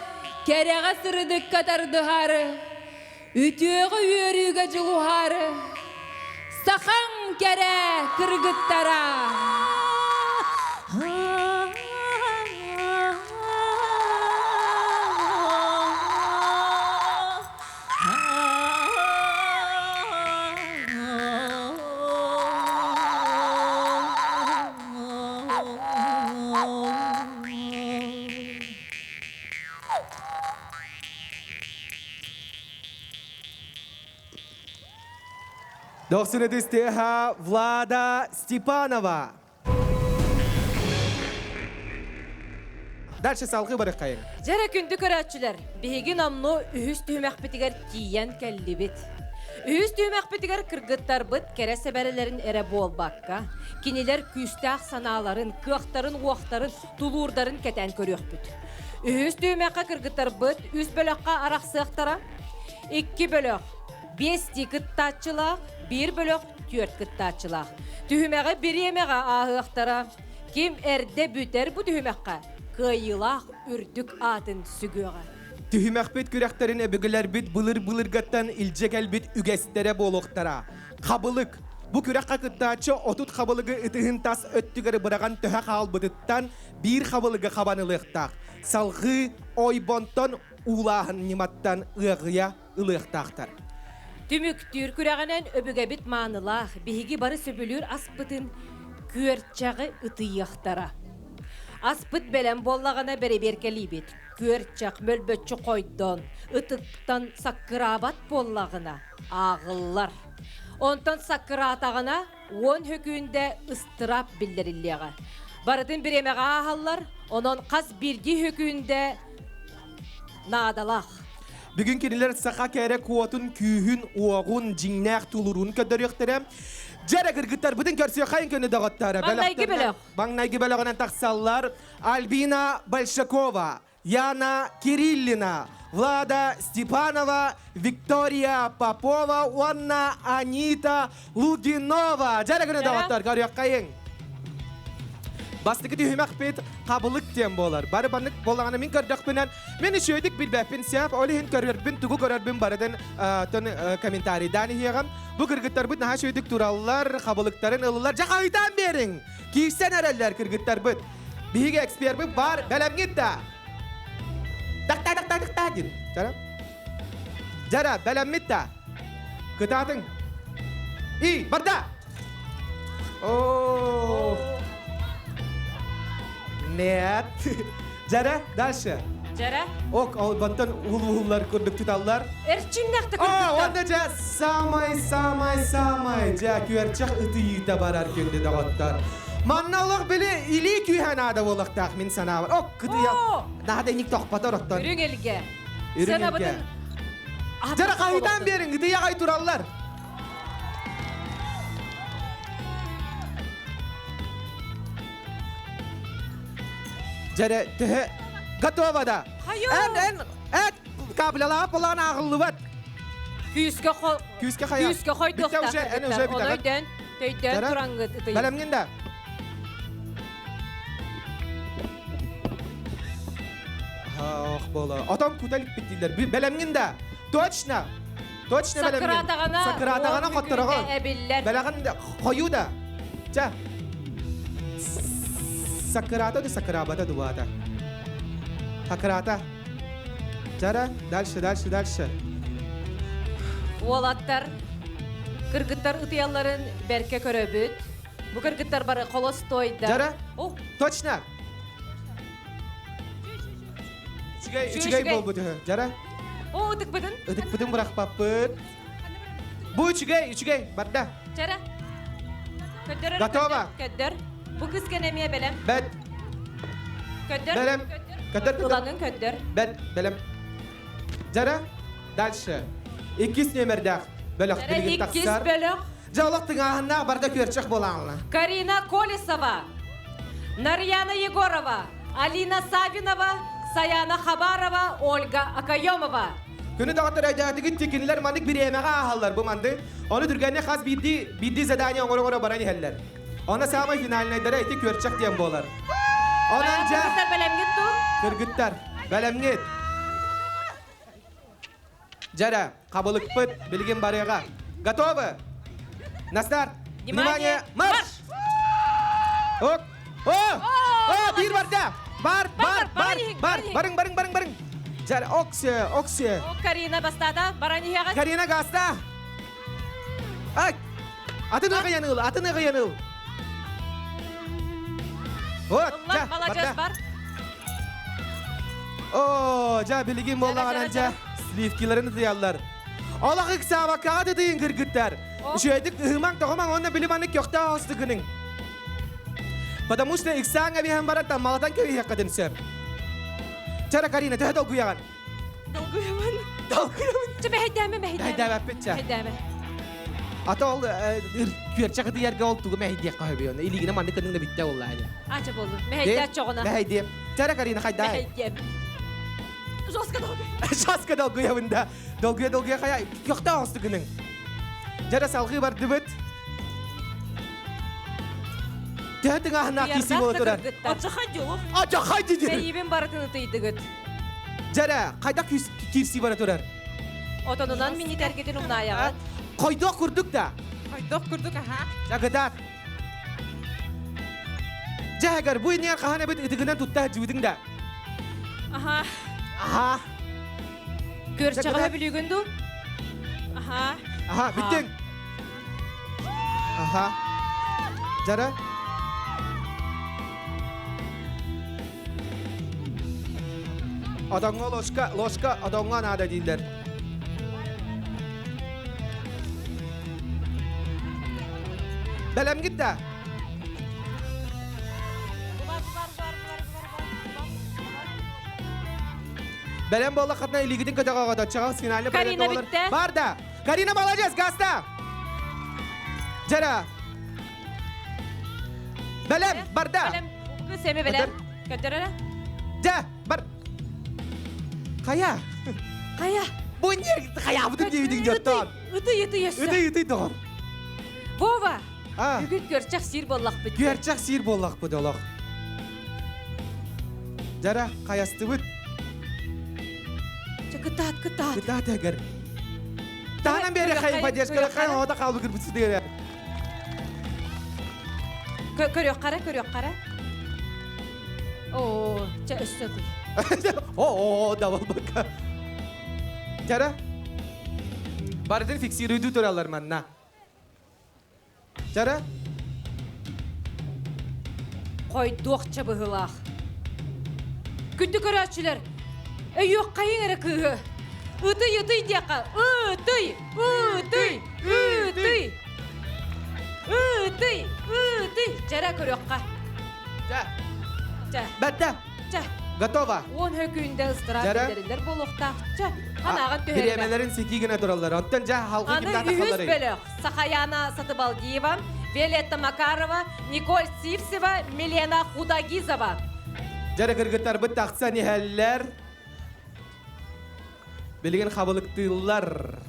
кэрэҕэ сырдыкка тардыһаары, үтүөҕэ үөрүүгэ дьулуһаары, сахаҥ кэрэ кыргыттара! Дохсун Стеха Влада Степанова. Дальше салгыы барыххайын. Дьэрэ күндү көрөөччүлэр, биһиги номнуо үһүс түһүмэхпитигэр тиийэн кэллибит. Үһүс түһүмэхпитигэр кыргыттарбыт кэрэ сэбэрэлэрин эрэ буолбакка, кинилэр күүстээх санааларын, кыахтарын-уохтарын, тулуурдарын кэтээн көрүөхпүт. Үһүс түһүмэххэ кыргыттарбыт үс бөлөххө арахсыахтара. Икки бөлөх биэстии кыттааччылаах, биир бөлөх түөрт кыттааччылаах. Түһүмэҕи бириэмэҕэ ааһыахтара. Ким эрдэ бүтэр бу түһүмэххэ кыайыылаах үрдүк аатын сүгүөҕэ. Түһүмэхпит күрэхтэрин өбүгэлэрбит былыр-былыргаттан илдьэ кэлбит үгэстэрэ буолуохтара. Хабылык. Бу күрэххэ кыттааччы 30 хабылыгы ытыһын тас өттүгэр быраҕан төһө хаалбытыттан биир хабылыгы хабан ылыахтаах. Салҕыы ойбонтон уулааһын ньыматтан ыаҕыйа ылыахтаахтар. Түмүктүүр күрэҕинэн өбүгэбит маанылаах, биһиги бары сөбүлүүр аспытын күөрчэҕи ытыйыахтара. Аспыт бэлэм буоллаҕына бэрэбиэркэлиибит. Күөрчэх мөлбөччү хойдон, ытыктан саккыраабат буоллаҕына ааҕыллар. Онтон саккыраатаҕына уон хөкүүндэ ыстыраап биллэриллиэҕэ. Барытын бириэмэҕэ ааһаллар, онон хас биирдии хөкүүндэ наадалаах. Бүгүн кинилэр саха кэрэ куотун, күүһүн, уоҕун, дьиҥнээх тулуруун көрдөрүөхтэрэ. Дьэрэ кыргыттарбытын көрсүөххэйин көнө доҕоттор. Маҥнайгы бөлөх. Маҥнайгы бөлөҕүнэн тахсаллар Альбина Большакова, Яна Кириллина, Влада Степанова, Виктория Попова уонна Анита Лугинова. Дьэрэ көнө доҕоттор, көрүөххэйиҥ. Бастакы түһүмэхпит хабылык диэн буолар. Бары баннык буоллаҕына мин көрдөхпүнэн, мин үчүгэйдик билбэппин сөп, ол иһин көрөрбүн, тугу көрөрбүн барытын тон комментарийдаан иһиэҕим. Бу кыргыттарбыт наһаа үчүгэйдик тураллар, хабылыктарын ыллылар. Дьэ хаһыытаан биэриҥ! Киирсэн эрэллэр кыргыттарбыт. Биһиги экспербит бар, бэлэмҥит да? Дакта, дакта, дакта диэн. Дьара. Дьара, бэлэммит да? Кытаатыҥ. И, барда! О, Нет. Дьара, дальше. Дьара. Ок, ол бантан улуулар курдук туталлар. Эрчимнэхтэ курдуктар. Уонна дьэ, самай, самай, самай, дьэ, күөрчэх ытыйыыта барар күндү доҕоттор. Манна олох били илии күүһэ наада буолуохтаах мин санаабар. Ок, кытыйа. Наада иник тохпотор оттон. Үрүҥ илгэ. Үрүҥ илгэ. Дьара хаһыытаан биэриҥ, ытыйаҕай тураллар. Дьэрэ, төһө готова да? Эн, эн, эт, каплялаах болаан ааҕыллыбат. Күүскэ хо... Күүскэ хайа. Күүскэ хойдуохтаах. Эн уже Ону өйдөөн, төйдөөн тураңгыт ытыйын. Бэлэмҥин да? Ох буола. Отон кута иликпит дииллэр. Бэлэмҥин да? Точно! Точно бэлэмҥин. Сакыратаҕына Сакыратаҕына хоттороҕун. эбиллэр. Бэлэҕин да хойуу да. Ча. Сакырата да сакырабата дубата. Сакырата. Чара, дальше, дальше, дальше. Уолаттар, кыргыттар ытыйалларын бэркэ көрөбүт. Бу кыргыттар бары холостойдар. Жара, точно. Үчүгэй, үчүгэй буолбут үһү. Жара. О, ытыкпытын. Ытыкпытын бырахпаппыт. Бу үчүгэй, үчүгэй, барда. Жара. Көддөр. Готово. Көддөр. Бу кыз кэнэмиэ бэлэм. Бэт. Көддөр. Бэлэм. Көддөр. Ылаҥын көддөр. Бэт, бэлэм. Жара, дальше. Иккис нүөмэрдээх бөлөх Жара, билигин иккис тахсар. бөлөх. Дьэ, олох тыҥааһыннаах барда күөрчэх буолаанна. Карина Колесова, Нарьяна Егорова, Алина Савинова, Саяна Хабарова, Ольга Акаемова. Күнү даҕатар өйдөөтүгүт кинилэр маннык бириэмэҕэ ааһаллар бу манды. Ону түргэнник хас биирдии биирдии задание оҥоро-оҥоро баран иһэллэр. Онно саамай финальнайдара ити күөрчэх диэн буолар. Онон дьэ... Кыргыттар бэлэмҥит дуу? Кыргыттар, бэлэмҥит. Дьэрэ, хабылыкпыт билигин барыаҕа. Готовы? На старт! Внимание, марш! Ок! О! О, биир барда! Бар, бар, бар, бар, барың, барың, барың, барың. Дьэрэ, оксе, оксе. Карина бастаата, баран иһэҕит. Карина гаста! Ай! Атын ыгыйан ыл, атын ыгыйан ыл. Вот, Ыллар, маладьыас бар. О, жа билигин буоллаҕынан жа сливкиларын ытыйаллар. Олох ыксаабаккаҕа тытыйын кыргыттар. Үчүгэйдик ыһымаҥ тоҕумаҥ уонна били маннык көхтөөх оҕустугуныҥ. Потому что ыксааҥ эбиһэн баран таммалатан кэбиһиэххитин сөп. Чара Карина, төһө долгуйаҕын? Долгуйабын. Долгуйабын. Чэ мэһэйдээмэ, мэһэйдээмэ. Мэһэйдээбэппит чэ. Мэһэйдээмэ. Ата ол күөрчэх ытыйарга ол тугу мэһэйдиэххэ сөбүй оны илиигинэ маннык кынныҥ да бүттэ буолла ини. Ача болду. Мэһэйдээ чоҕуна. Мэһэйдиэм. Чара Карина хайдаа. Мэһэйдиэм. Жестко долгуйабын. Жестко долгуйабын да. Долгуйа долгуйа хайа көхтөөх оҕустугунуҥ. Дьара салгыы бардыбыт. Төһө тыҥааһыннаах киирсии буола турар? Ачахай диолов. Ачахай дии. Мэйиибин барытын ытыйдыгыт. Дьэрэ, хайдах киирсии бара турар? Отонунан минитэргитин умнаайаҕыт. Хойдох курдук да. Хойдох курдук, аха. Жагыдаат. Дьэһэгэр, бу иннигэр хаһан эбит ытыгынан тутта сылдьыбытыҥ да? Аха. Аха. Көрчөҕө бүлүүгүн дуу? Аха. Аха, бүттүҥ. Аха. Жара. Отоҥҥо ложка, ложка отоҥҥо наада дииллэр. Бэлэмгит да? Бэлэм буоллаххытына илиигитин көтөҕөҕө доччоҕо финальный Карина бүттэ. Бар да! Карина молодец, гаста! Жара! Бэлэм, барда! Бэлэм. Кыз эми бэлэм. Көддөрөрө. Дьэ, бар. Хайа? Хайа? Бу не хайабытын диэбитиҥ дьоттон. Ытый, ытый өссө. Ытый, ытый доҕор. Вова! Бүгүн көрчөх сиир буоллахпыт. Күөрчэх сиир буоллахпыт олох. Дьара, хайастыбыт. Чэ, кытаат, кытаат. Кытаат эгэр. Таһынан биэре хайын поддержка хайын оҕото хаалбы кырбыт сытыгар. Көрүөх хара, көрүөх хара. Оо, чэ өссө ытый. Оо, давалбакка. Дьара. Барытын фиксируйду тураллар манна. Чара? Хойдуохча быһыылаах. Күндү көрөөччүлэр, өйүөххэйиҥ эрэ кыыһы. Ытый, ытый диэххэ, ытый, ытый, ытый. Ытый, ытый. Дьэрэ көрүөххэ. Дьэ. Дьэ. Бэтте. Чэ. Готово. Уон хөкүүндэ ыстыраап Дьэрэ. биллэриллэр буолуохтаах. Чэ, ханаҕын түһэрбэ. Бириэмэлэрин ситии гына тураллар. Оттон дьэ халҕы Аны кимнээх үһүс тахсалларый? бөлөх Сахаяна Сатыбалдиева, Виолетта Макарова, Николь Сивцева, Милена Худагизова. Дьэрэ кыргыттарбыт тахсан иһэллэр. Билигин хабылыктыыллар.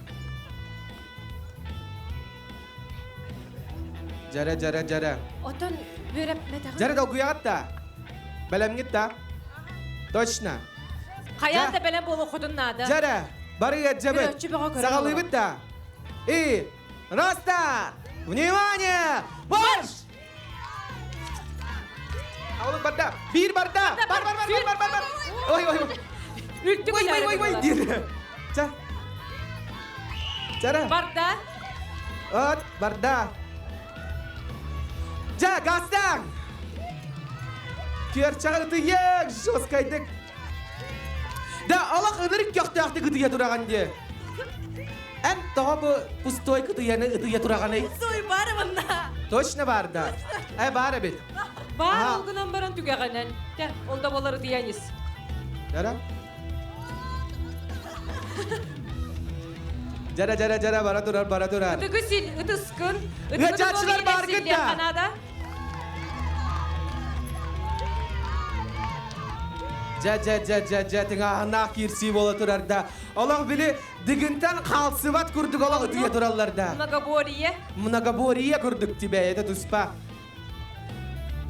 Дьэрэ, дьэрэ, дьэрэ. Отон үөрэппэтэҕим. Дьэрэ долгуйаҕыт да? Бэлэмҥит да? Точно. Хайаан да бэлэм буолуоххутун наада. Дьэрэ, бары ыаддьабыт. Көрөөччү бөҕө көрө Саҕалыыбыт да. И, Раста! Внимание! Марш! Аулук барда. Биир барда. Бар, бар, бар, бар, бар, бар. Ой, ой, ой. Үлтүк Ой, ой, ой, ой, диир. Ча. Чара. Барда. От, барда. Жа, гастан! Күөрчэҕи ытыйык, жесткайдык. Да, олох ынырык көхтөөхтүк ытыйа тураҕын дии. Эн тоҕо бу пустой кытыйаны ытыйа тураҕыный? Пустой бар манна. Точно бар да. Э, бар эбит. Бар ол гынан баран түгэҕинэн. Тэ, ол да болар ытыйан ис. Жара. Жара, жара, жара, бара турар, бара турар. Ытыгы сил, ытыскын. Ыачааччылар бааргыт да. Дьэ, дьэ, дьэ, дьэ, дьэ, тыҥааһыннаах киирсии буола турар да. Олох били дыгынтан хаалсыбат курдук олох ытыйа тураллар да. Многоборье. Многоборье курдук тебе, это туспа.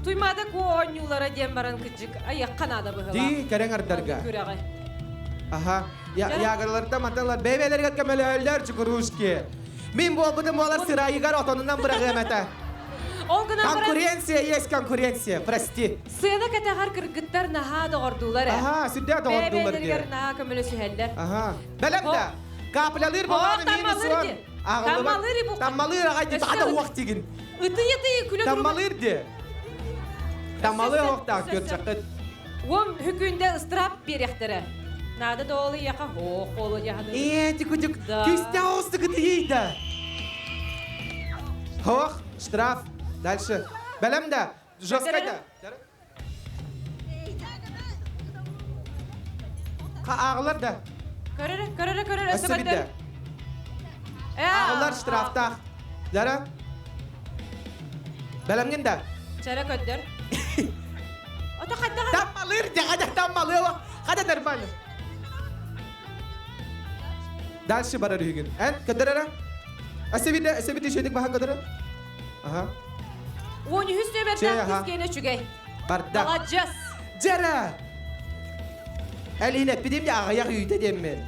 Туймаада куо оонньуулара диэн баран кыдьык айахха наада быһыылаах. Дии, кэрэҥ ардарга. Күрэҕи. Аха. Ягрларда маталар бэйбэлэригэр көмөлөһөллөр чукурушки. Мин буолбутум буолар сырайыгар отонунан быраҕыам этэ. Ол гынан баран Конкуренция есть конкуренция, прости. Сыана кэтэҕэр кыргыттар наһаа доҕордуулар ээ. Аха, сүрдээх доҕордуулар Бэйэ-бэйэлэригэр диye. наһаа көмөлөсүһэллэр. Аха. Бэлэм да. Каплялыыр болааны минус таммалыыр он. ди. Таммалыыр бу. Таммалыыр аҕай ди. Тада уох тигин. Ытый-ытый күлэ Таммалыыр ди. Таммалыыр уохтаах көрсөккөт. Уом хүкүндэ ыстырап биэриэхтэрэ. Наада доолы яха хоох болу яханы. Ээ, тикутик. Күстэ оҕустук ытыйда. Хоох, штраф. Дальше. Бэлэм да. Жесткай да. Ааҕылар да. Көрөрө, көрөрө, көрөрө. Өссө бидде. Ааҕылар штрафтаах. Жара. Бэлэмҥин да. Чара көдөр. Ото хаддаға. Таммалыр, дяга таммалыр. Хада нормально. Дальше барар үһүгүн. Эн көдөр эрэ. Өссө бидде, өссө бидде шөйдік бахан көдөр. Аха. Он үһүс нөмерден кискене чүгэй. Барда. Маладьас. Жара. Әлине пидим я аяқ үйді деммен.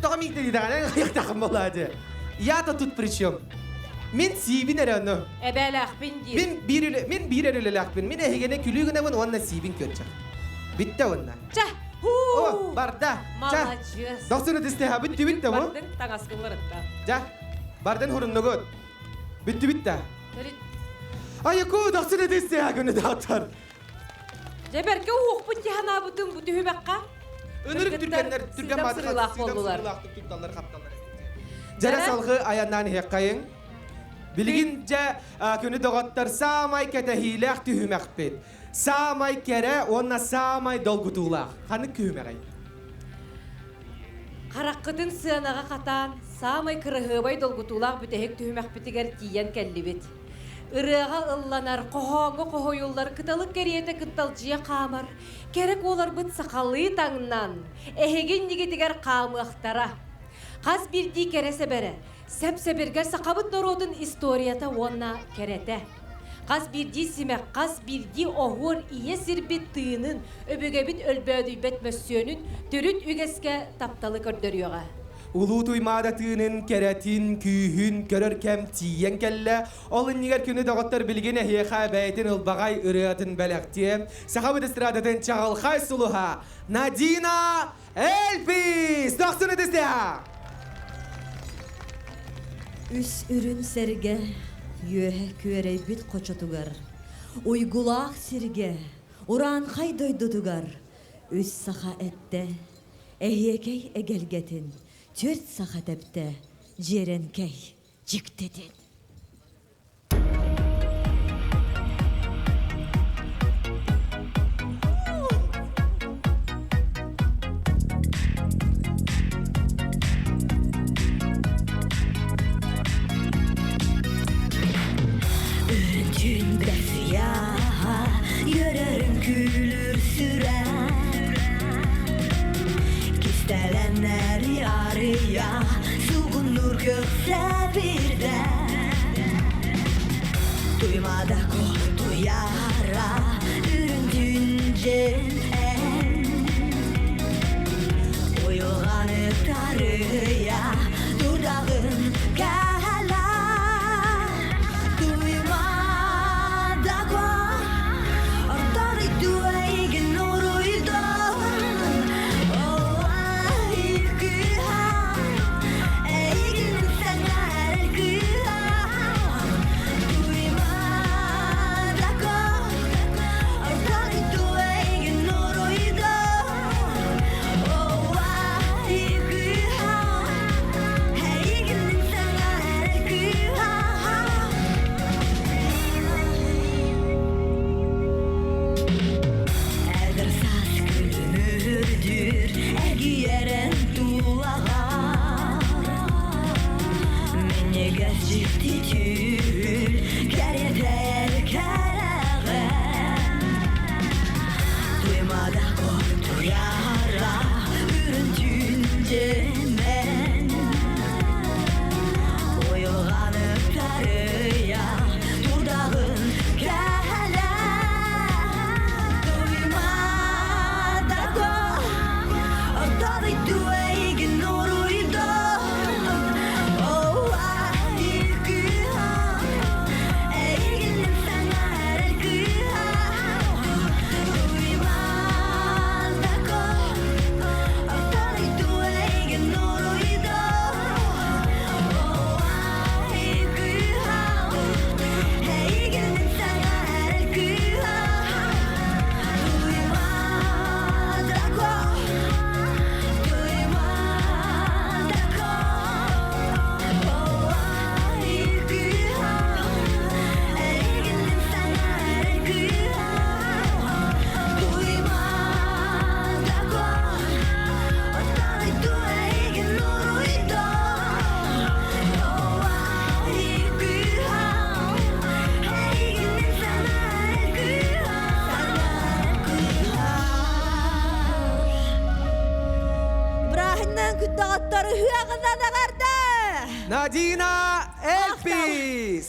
Тоға миңді дейді, аяқ тақым болады. Я-то тут при чем? Мен сиибин эрэ ону. Эбээлээхпин диир. Мин биир үлэ, мин биир эрэ үлэлээхпин. Мин эһигини күлүүгүнэбин уонна сиибин көрчөх. Бүттэ уонна. Ча! О, барда. Ча. Маладьыас. Дохсуну тистэһэ бүттү бүтте бу. Бардын таҥаскылларытта. Жа. Бардын хуруннугут. Бүттү бүтте. Айаку дохсуну тистэһэ күнү даатар. Дьэ бэркэ уһуохпун дии бу түһүмэххэ. Ынырык түргэннэр түргэн сырыылаах буоллулар. Тутталлар хапталлар. Дьэрэ салгы аяннаан иһиэххэйиҥ. Билигин дьэ күнү доҕоттор саамай кэтэһиилээх түһүмэхпит. Саамай кэрэ уонна саамай долгутуулаах. Ханнык күһүмэҕий? Хараххытын сыанаҕа хатаан, саамай кыраһыабай долгутуулаах бүтэһик түһүмэхпитигэр тиийэн кэллибит. Ырыаҕа ылланар, хоһооҥҥо хоһуйуллар, кыталык кэриэтэ кытталдьыйа хаамар, кэрэ куоларбыт сахалыы таҥнан, эһиги иннигитигэр хаамыахтара. Хас биирдии кэрэ сэбэрэ, сэп-сэбиргэр сахабыт норуотун историята уонна кэрэтэ. Хас биирдии симэх, хас биирдии оһуор ийэ сирбит тыынын, өбүгэбит өлбөөдүйбэт мөссүөнүн төрүт үгэскэ тапталы көрдөрүөҕэ. Улуу Туймаада тыынын, кэрэтин, күүһүн көрөр кэм тиийэн кэллэ. Ол иннигэр күнү доҕоттор билигин эһиэхэ бэйэтин ылбаҕай ырыатын бэлэхтиэ. Сахабыт эстрадатын чаҕылхай сулуһа Надина Эльпис! Дохсун ытыстыа! Үс үрүн сэргэ үөһэ күөрэйбит хочотугар, уйгулаах сиргэ, ураанхай дойдутугар үс саха эттэ, эһиэкэй эгэлгэтин, түөрт саха тэптэ, дьиэрэнкэй дьиктитин. Үрүн бэсияха, йөрөрүн күлүр сүрэ. Кистэлэннэр арыя, сугуннур көксэ бирде. Туймада туяра, үрүн түнжен. Доҕоттор ыһыаҕынан эҕэрдэ! Надина Эльпис!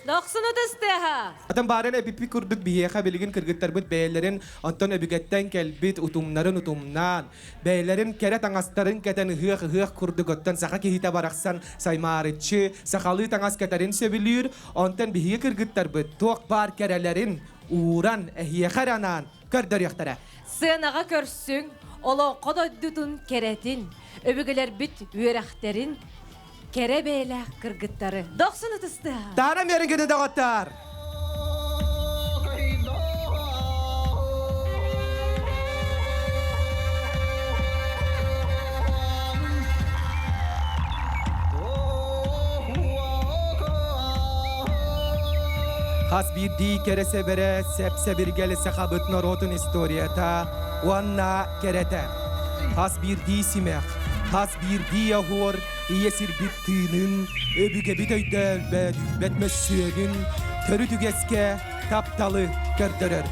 Дохсун ытыстыаха! Атын баарын эбиппи курдук биһиэхэ билигин кыргыттарбыт бэйэлэрин онтон өбүгэттэн кэлбит утумнарын утумнаан, бэйэлэрин кэрэ таҥастарын кэтэн ыһыах-ыһыах курдук оттон саха киһитэ барахсан саймаарыччы, сахалыы таҥас кэтэрин сөбүлүүр, онтон биһиги кыргыттарбыт туох баар кэрэлэрин ууран, эһиэхэ эрэ анаан көрдөрүөхтэрэ. Сыанаҕа көрсүҥ, олоҥхо дойдутун кэрэтин, өбүгэлэрбит үөрэхтэрин, кэрэ бэйэлээх кыргыттары дохсун ытыстыа. Таара миэрингини доҕоттоор! Хас биирдии кэрэ сэбэрэ сэп-сэбиргэл сахабыт норуотун историята уонна кэрэтэ. Хас биирдии симэх, хас биирдии оһуор ийэ сирбит тыынын, өбүгэбит өйдөөлбөт бэт мөссүөнүн төрүт үгэскэ тапталы көрдөрөр.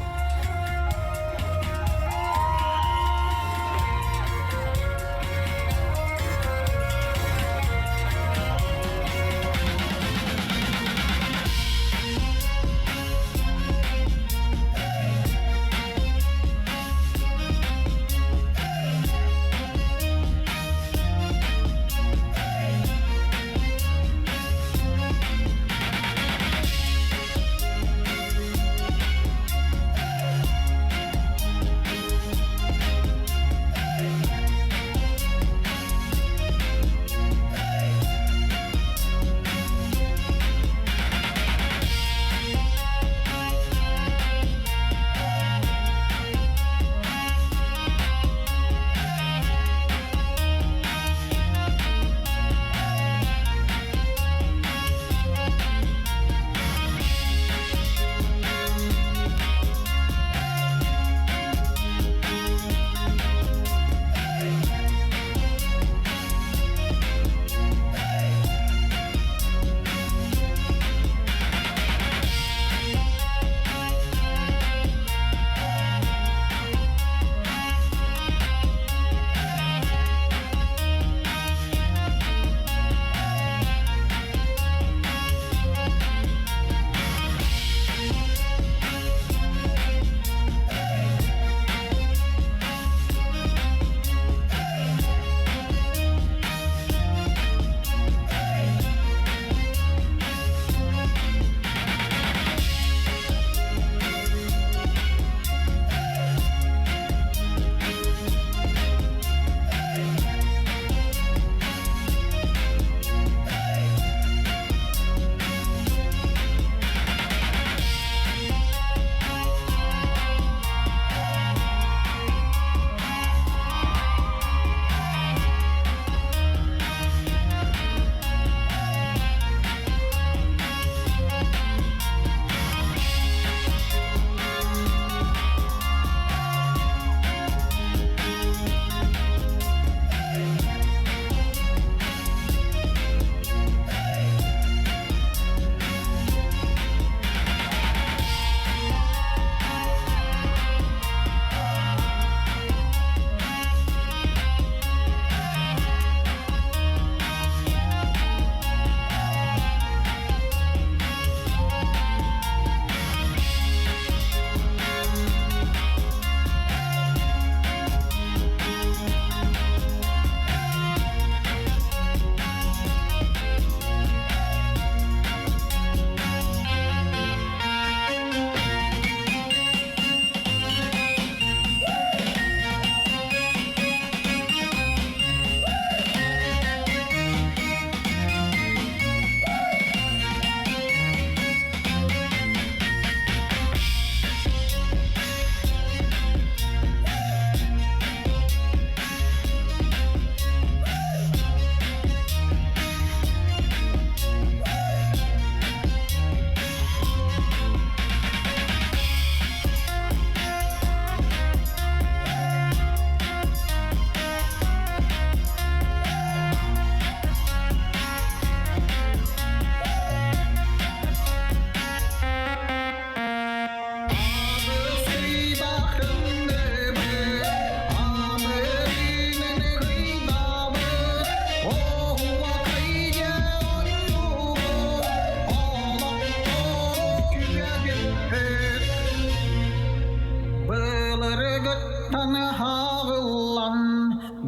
Бастыҥтан ааҕыллан,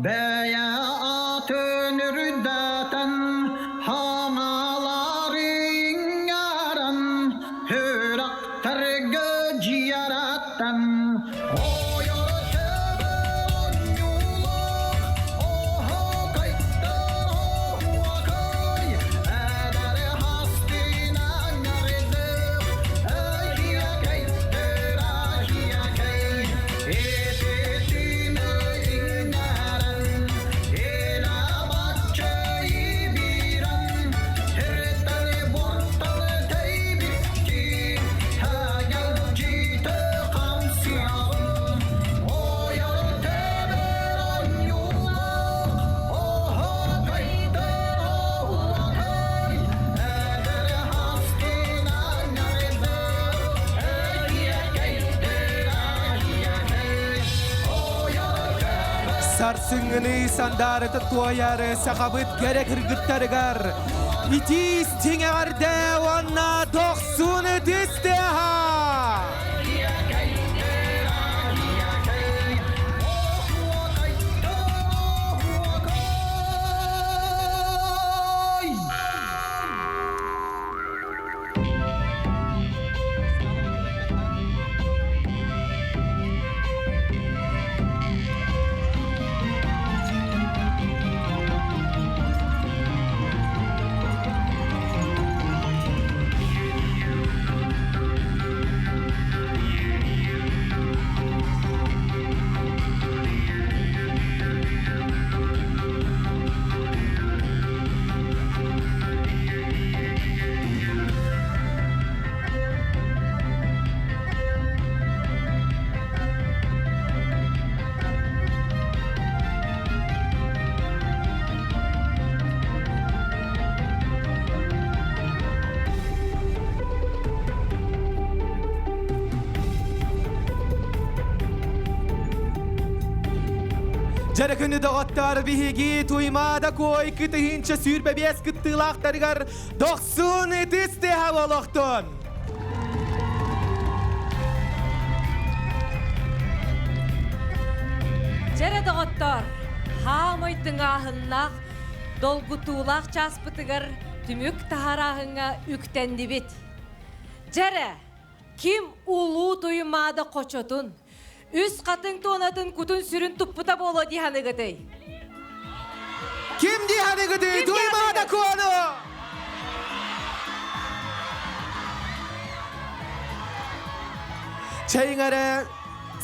бэйэ аатын үрдэтэн, хаҥалары иҥэрэн, үрэхтэргэ дьиэрэтэн, ойор төбө оонньуулаах, оһуокайдар оһуокай, эдэр хастыын аҥардык, эһиэкэйдэр аһиэкэй, ититини иҥэрэн, илэ-бачча ибиирэн, сиртэн-буортан тэйбиттии, эгэлдьитэ хамсыаҕын, ойор тэбэр оонньуулаах, оһуокайдар оһуокай, эдэр хастыын аҥардык, эһиэкэйдэр аһиэкэй, ойор тэбэр Сарсыҥҥыны сандаарыта туойар сахабыт кэрэ кыргыттарыгар итии истиҥ эҕэрдэ уонна дохсун ытыс тыаһа! Дьэрэ күнү доҕоттор биһиги Туймаада куой кытыһынча сүүрбэ биэс кыттыылаахтарыгар дохсун ытыс тыаһа буолуохтун! Дьэрэ доҕоттоор, хаамай тыҥааһыннаах, долгутуулаах чааспытыгар түмүк таһарааһыҥҥа үктэннибит. Дьэрэ, ким улуу Туймаада хочотун, үс хатыҥ туонатын кутун-сүрүн туппута буолуо дии саныгытый? Ким дии саныгытый? Туймаада куону! Чэйиҥ эрэ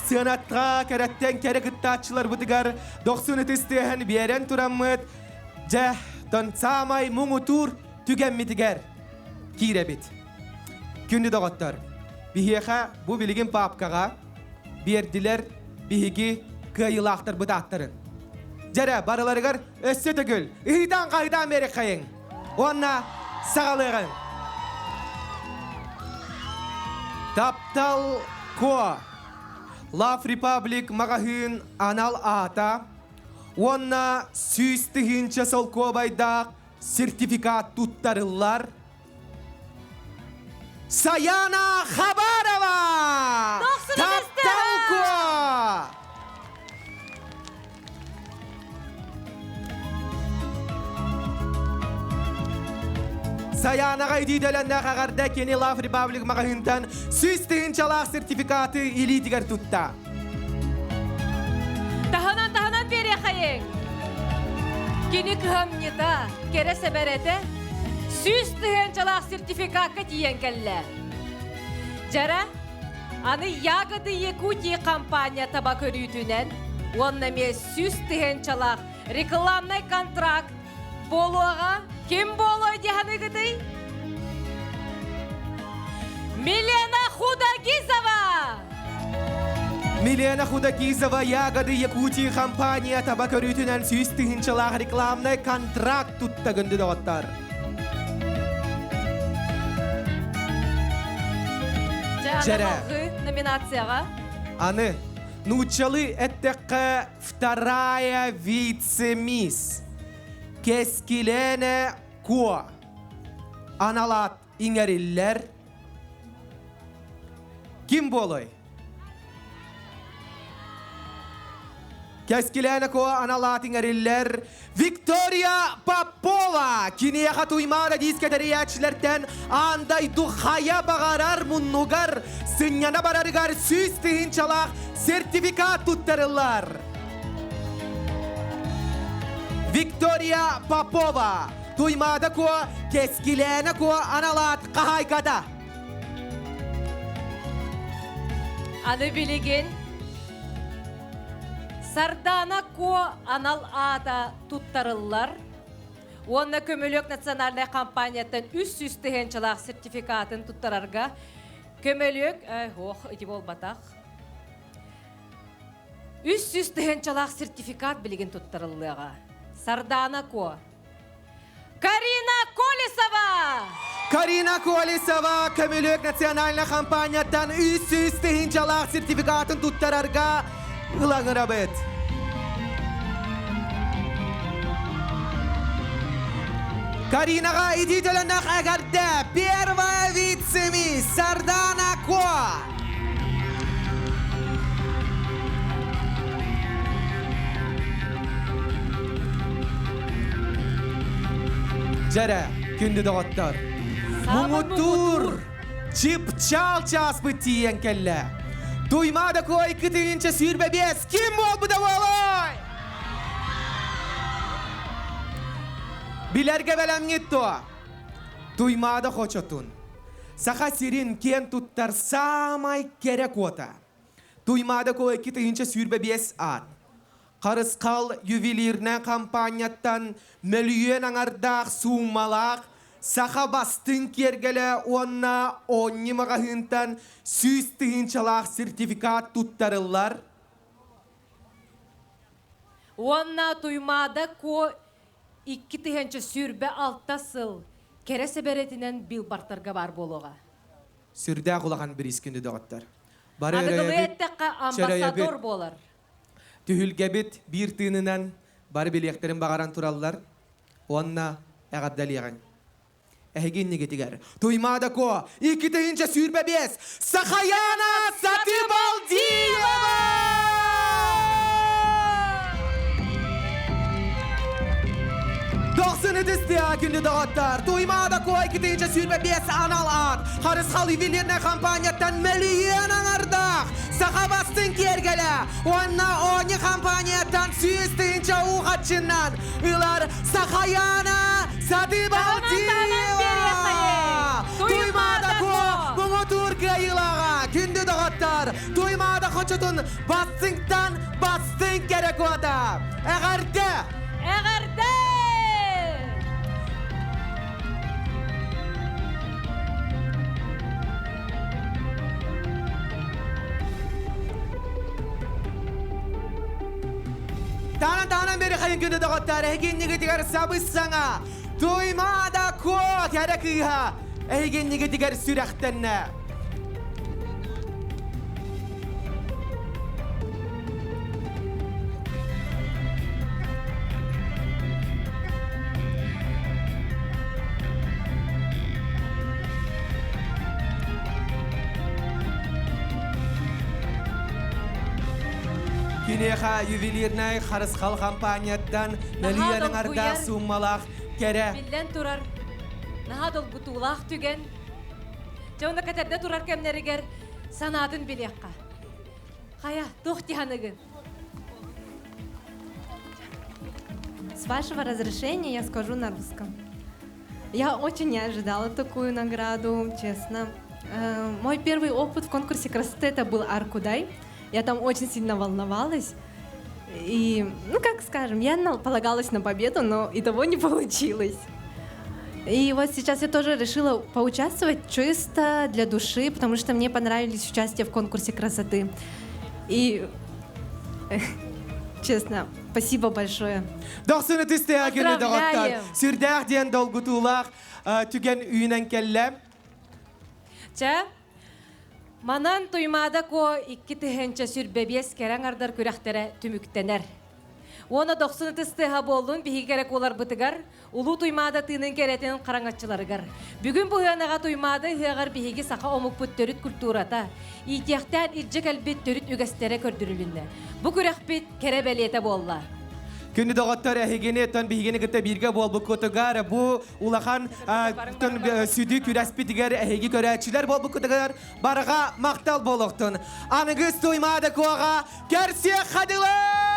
сыанатка кэрэттэн кэрэ кыттааччыларбытыгар дохсун ытыс тыаһын биэрэн тураммыт, дьэ, тон саамай муҥутуур түгэммитигэр киирэбит. Күндү доҕоттор, биһиэхэ бу билигин паапкаҕа биэрдилэр биһиги кыайыылаахтарбыт ааттарын. Дьэрэ, барыларыгар өссө төгүл ыһыытаан-хаһыытаан биэриэххэйиҥ уонна саҕалыаҕыҥ. Таптал Ко Love Republic маҕаһыын анал аата уонна 100 000 солкуобайдаах сертификат туттарыллар Саяна Хабарова! Тапталко! Саянаға идиделеннәх ағарда кені Love Republic маҕаһыынтан 100 тыһыынчалаах сертификаты илиитигэр тутта. Таһынан таһынан биэриэхэйиҥ. Кини кыһамньыта, кэрэ сэбэрэтэ 100 тыһыынчалаах сертификакка тиийэн кэллэ. Дьара, аны Ягоды Якутии компания таба көрүүтүнэн уонна эмиэ 100 тыһыынчалаах рекламнай контракт буолуоҕа. Ким буолуой дии саныыгытый? Милена Худагизова! Милена Худакизова Ягоды Якутии компания таба көрүүтүнэн 100 тыһыынчалаах рекламнай контракт тутта күндү доҕоттор. Дьэрэ. Номинацияҕа. Аны, нууччалыы эттэххэ вторая вице-мисс. Кэскилээнэ Куо. Анал аат иҥэриллэр. Ким буолуой? Кэскилээнэ Куо анал аат иҥэриллэр Виктория Попова! Киниэхэ Туймаада диискэ тэрийээччилэртэн аан дойду хайа баҕарар муннугар сынньана барарыгар 100 тыһыынчалаах сертификат туттарыллар. Виктория Попова, Туймаада Куо, Кэскилээнэ Куо анал аат хаһаайката. Аны билигин Сардаана Куо анал аата туттарыллар уонна Көмөлүөк национальнай компанияттан 300 тыһыынчалаах сертификатын туттарарга Көмөлүөк, ох, ити буолбатах. 300 тыһыынчалаах сертификат билигин туттарыллыаҕа. Сардаана Куо. Карина Колесова! Карина Колесова Көмөлүөк национальнай компанияттан 300 тыһыынчалаах сертификатын туттарарга ыҥырабыт. Каринаҕа итии төлөннөөх эҕэрдэ! Первая вице-мисс Сардана Куо! Дьэрэ, күндү доҕоттор! Муҥутуур чыпчаал чааспыт тиийэн кэллэ. Туймаада Куо 2025 ким буолбута буолуой? Билэргэ бэлэмҥит дуо? Туймаада хочотун, Саха сирин киэн туттар саамай кэрэ куота. Туймаада Куо 2025 аат. Харысхал ювелирнай хампаанньаттан мөлүйүөн аҥардаах сууммалаах саха бастыҥ киэргэлэ уонна оонньуу маҕаһыынтан 100 тыһыынчалаах сертификат туттарыллар. Уонна Туймаада Куо 2026 сыл кэрэ сэбэрэтинэн билбордтарга баар буолуоҕа. Сүрдээх улахан бириис күндү доҕоттор. Бары Аныгылыы өрөйөбүт, эттэххэ чөрөйөбүт. амбассадор буолар. Түһүлгэбит биир тыынынан бары билиэхтэрин баҕаран тураллар. Уонна эҕэрдэлиэҕиҥ. Эһиги иннигитигэр Туймаада Куо 2025 Сахаяна Сатыбалдиева! Дохсун ытыс тыаһа күндү доҕоттор. Туймаада Куо 2025 анал аат. Харысхал ювелирнай компанияттан мөлүйүөн аҥардаах саха бастыҥ киэргэлэ уонна оонньуу компанияттан 100 тыһыынча уу харчынан ылар Сахаяна Сатыбалдиева! Туймаада Куо муҥутуур кыайыылааҕа күндү доҕоттор! Туймаада хочотун бастыҥтан бастыҥ кэрэ куота! Эҕэрдэ! Эҕэрдэ! Таанан таанан бери хайын күндү доҕоттор, эһиги иннигитигэр сабыс-саҥа Туймаада Куо кэрэ кыыһа эһиги иннигитигэр сүрэхтэннэ. Киниэхэ ювелирнай Харысхал компанияттан Наһаа мөлүйүөн аҥардаах долгуйар. сууммалаах кэрэ Биллэн турар, наһаа долгутуулаах түгэн. Дьэ онно кэтэрдэ турар кэмнэригэр санаатын билиэххэ. Хайа, туох дии саныыгын? С вашего разрешения я скажу на русском. Я очень не ожидала такую награду, честно. Мой первый опыт в конкурсе красоты это был Аркудай. Я там очень сильно волновалась. И, ну, как скажем, я полагалась на победу, но и того не получилось. И вот сейчас я тоже решила поучаствовать чисто для души, потому что мне понравились участия в конкурсе красоты. И, честно, спасибо большое. Дохсун ытыс тыаһа күндү доҕоттор. Поздравляем! Сүрдээх диэн долгутуулаах түгэн үүнэн кэллэ. Чэ, манан Туймаада Куо 2025 кэрэ аҥардар күрэхтэрэ түмүктэнэр. Уонна дохсун ытыс тыаһа буоллун биһиги кэрэ куоларбытыгар, Улуу Туймаада тыынын кэрэтин хараҥаччыларыгар. Бүгүн бу ыһыанаҕа Туймаада ыһыаҕар биһиги саха омукпут төрүт культурата, иитиэхтээн илдьэ кэлбит төрүт үгэстэрэ көрдөрүлүннэ. Бу күрэхпит кэрэ бэлиэтэ буолла. Күндү доҕоттор, эһигини, тон биһигини кытта бииргэ буолбуккутугар, бу улахан тон сүдү күрэспитигэр эһиги көрөөччүлэр буолбуккутугар барҕа махтал буолуохтун. Аныгыс Туймаада куоҕа көрсүөх хадылы!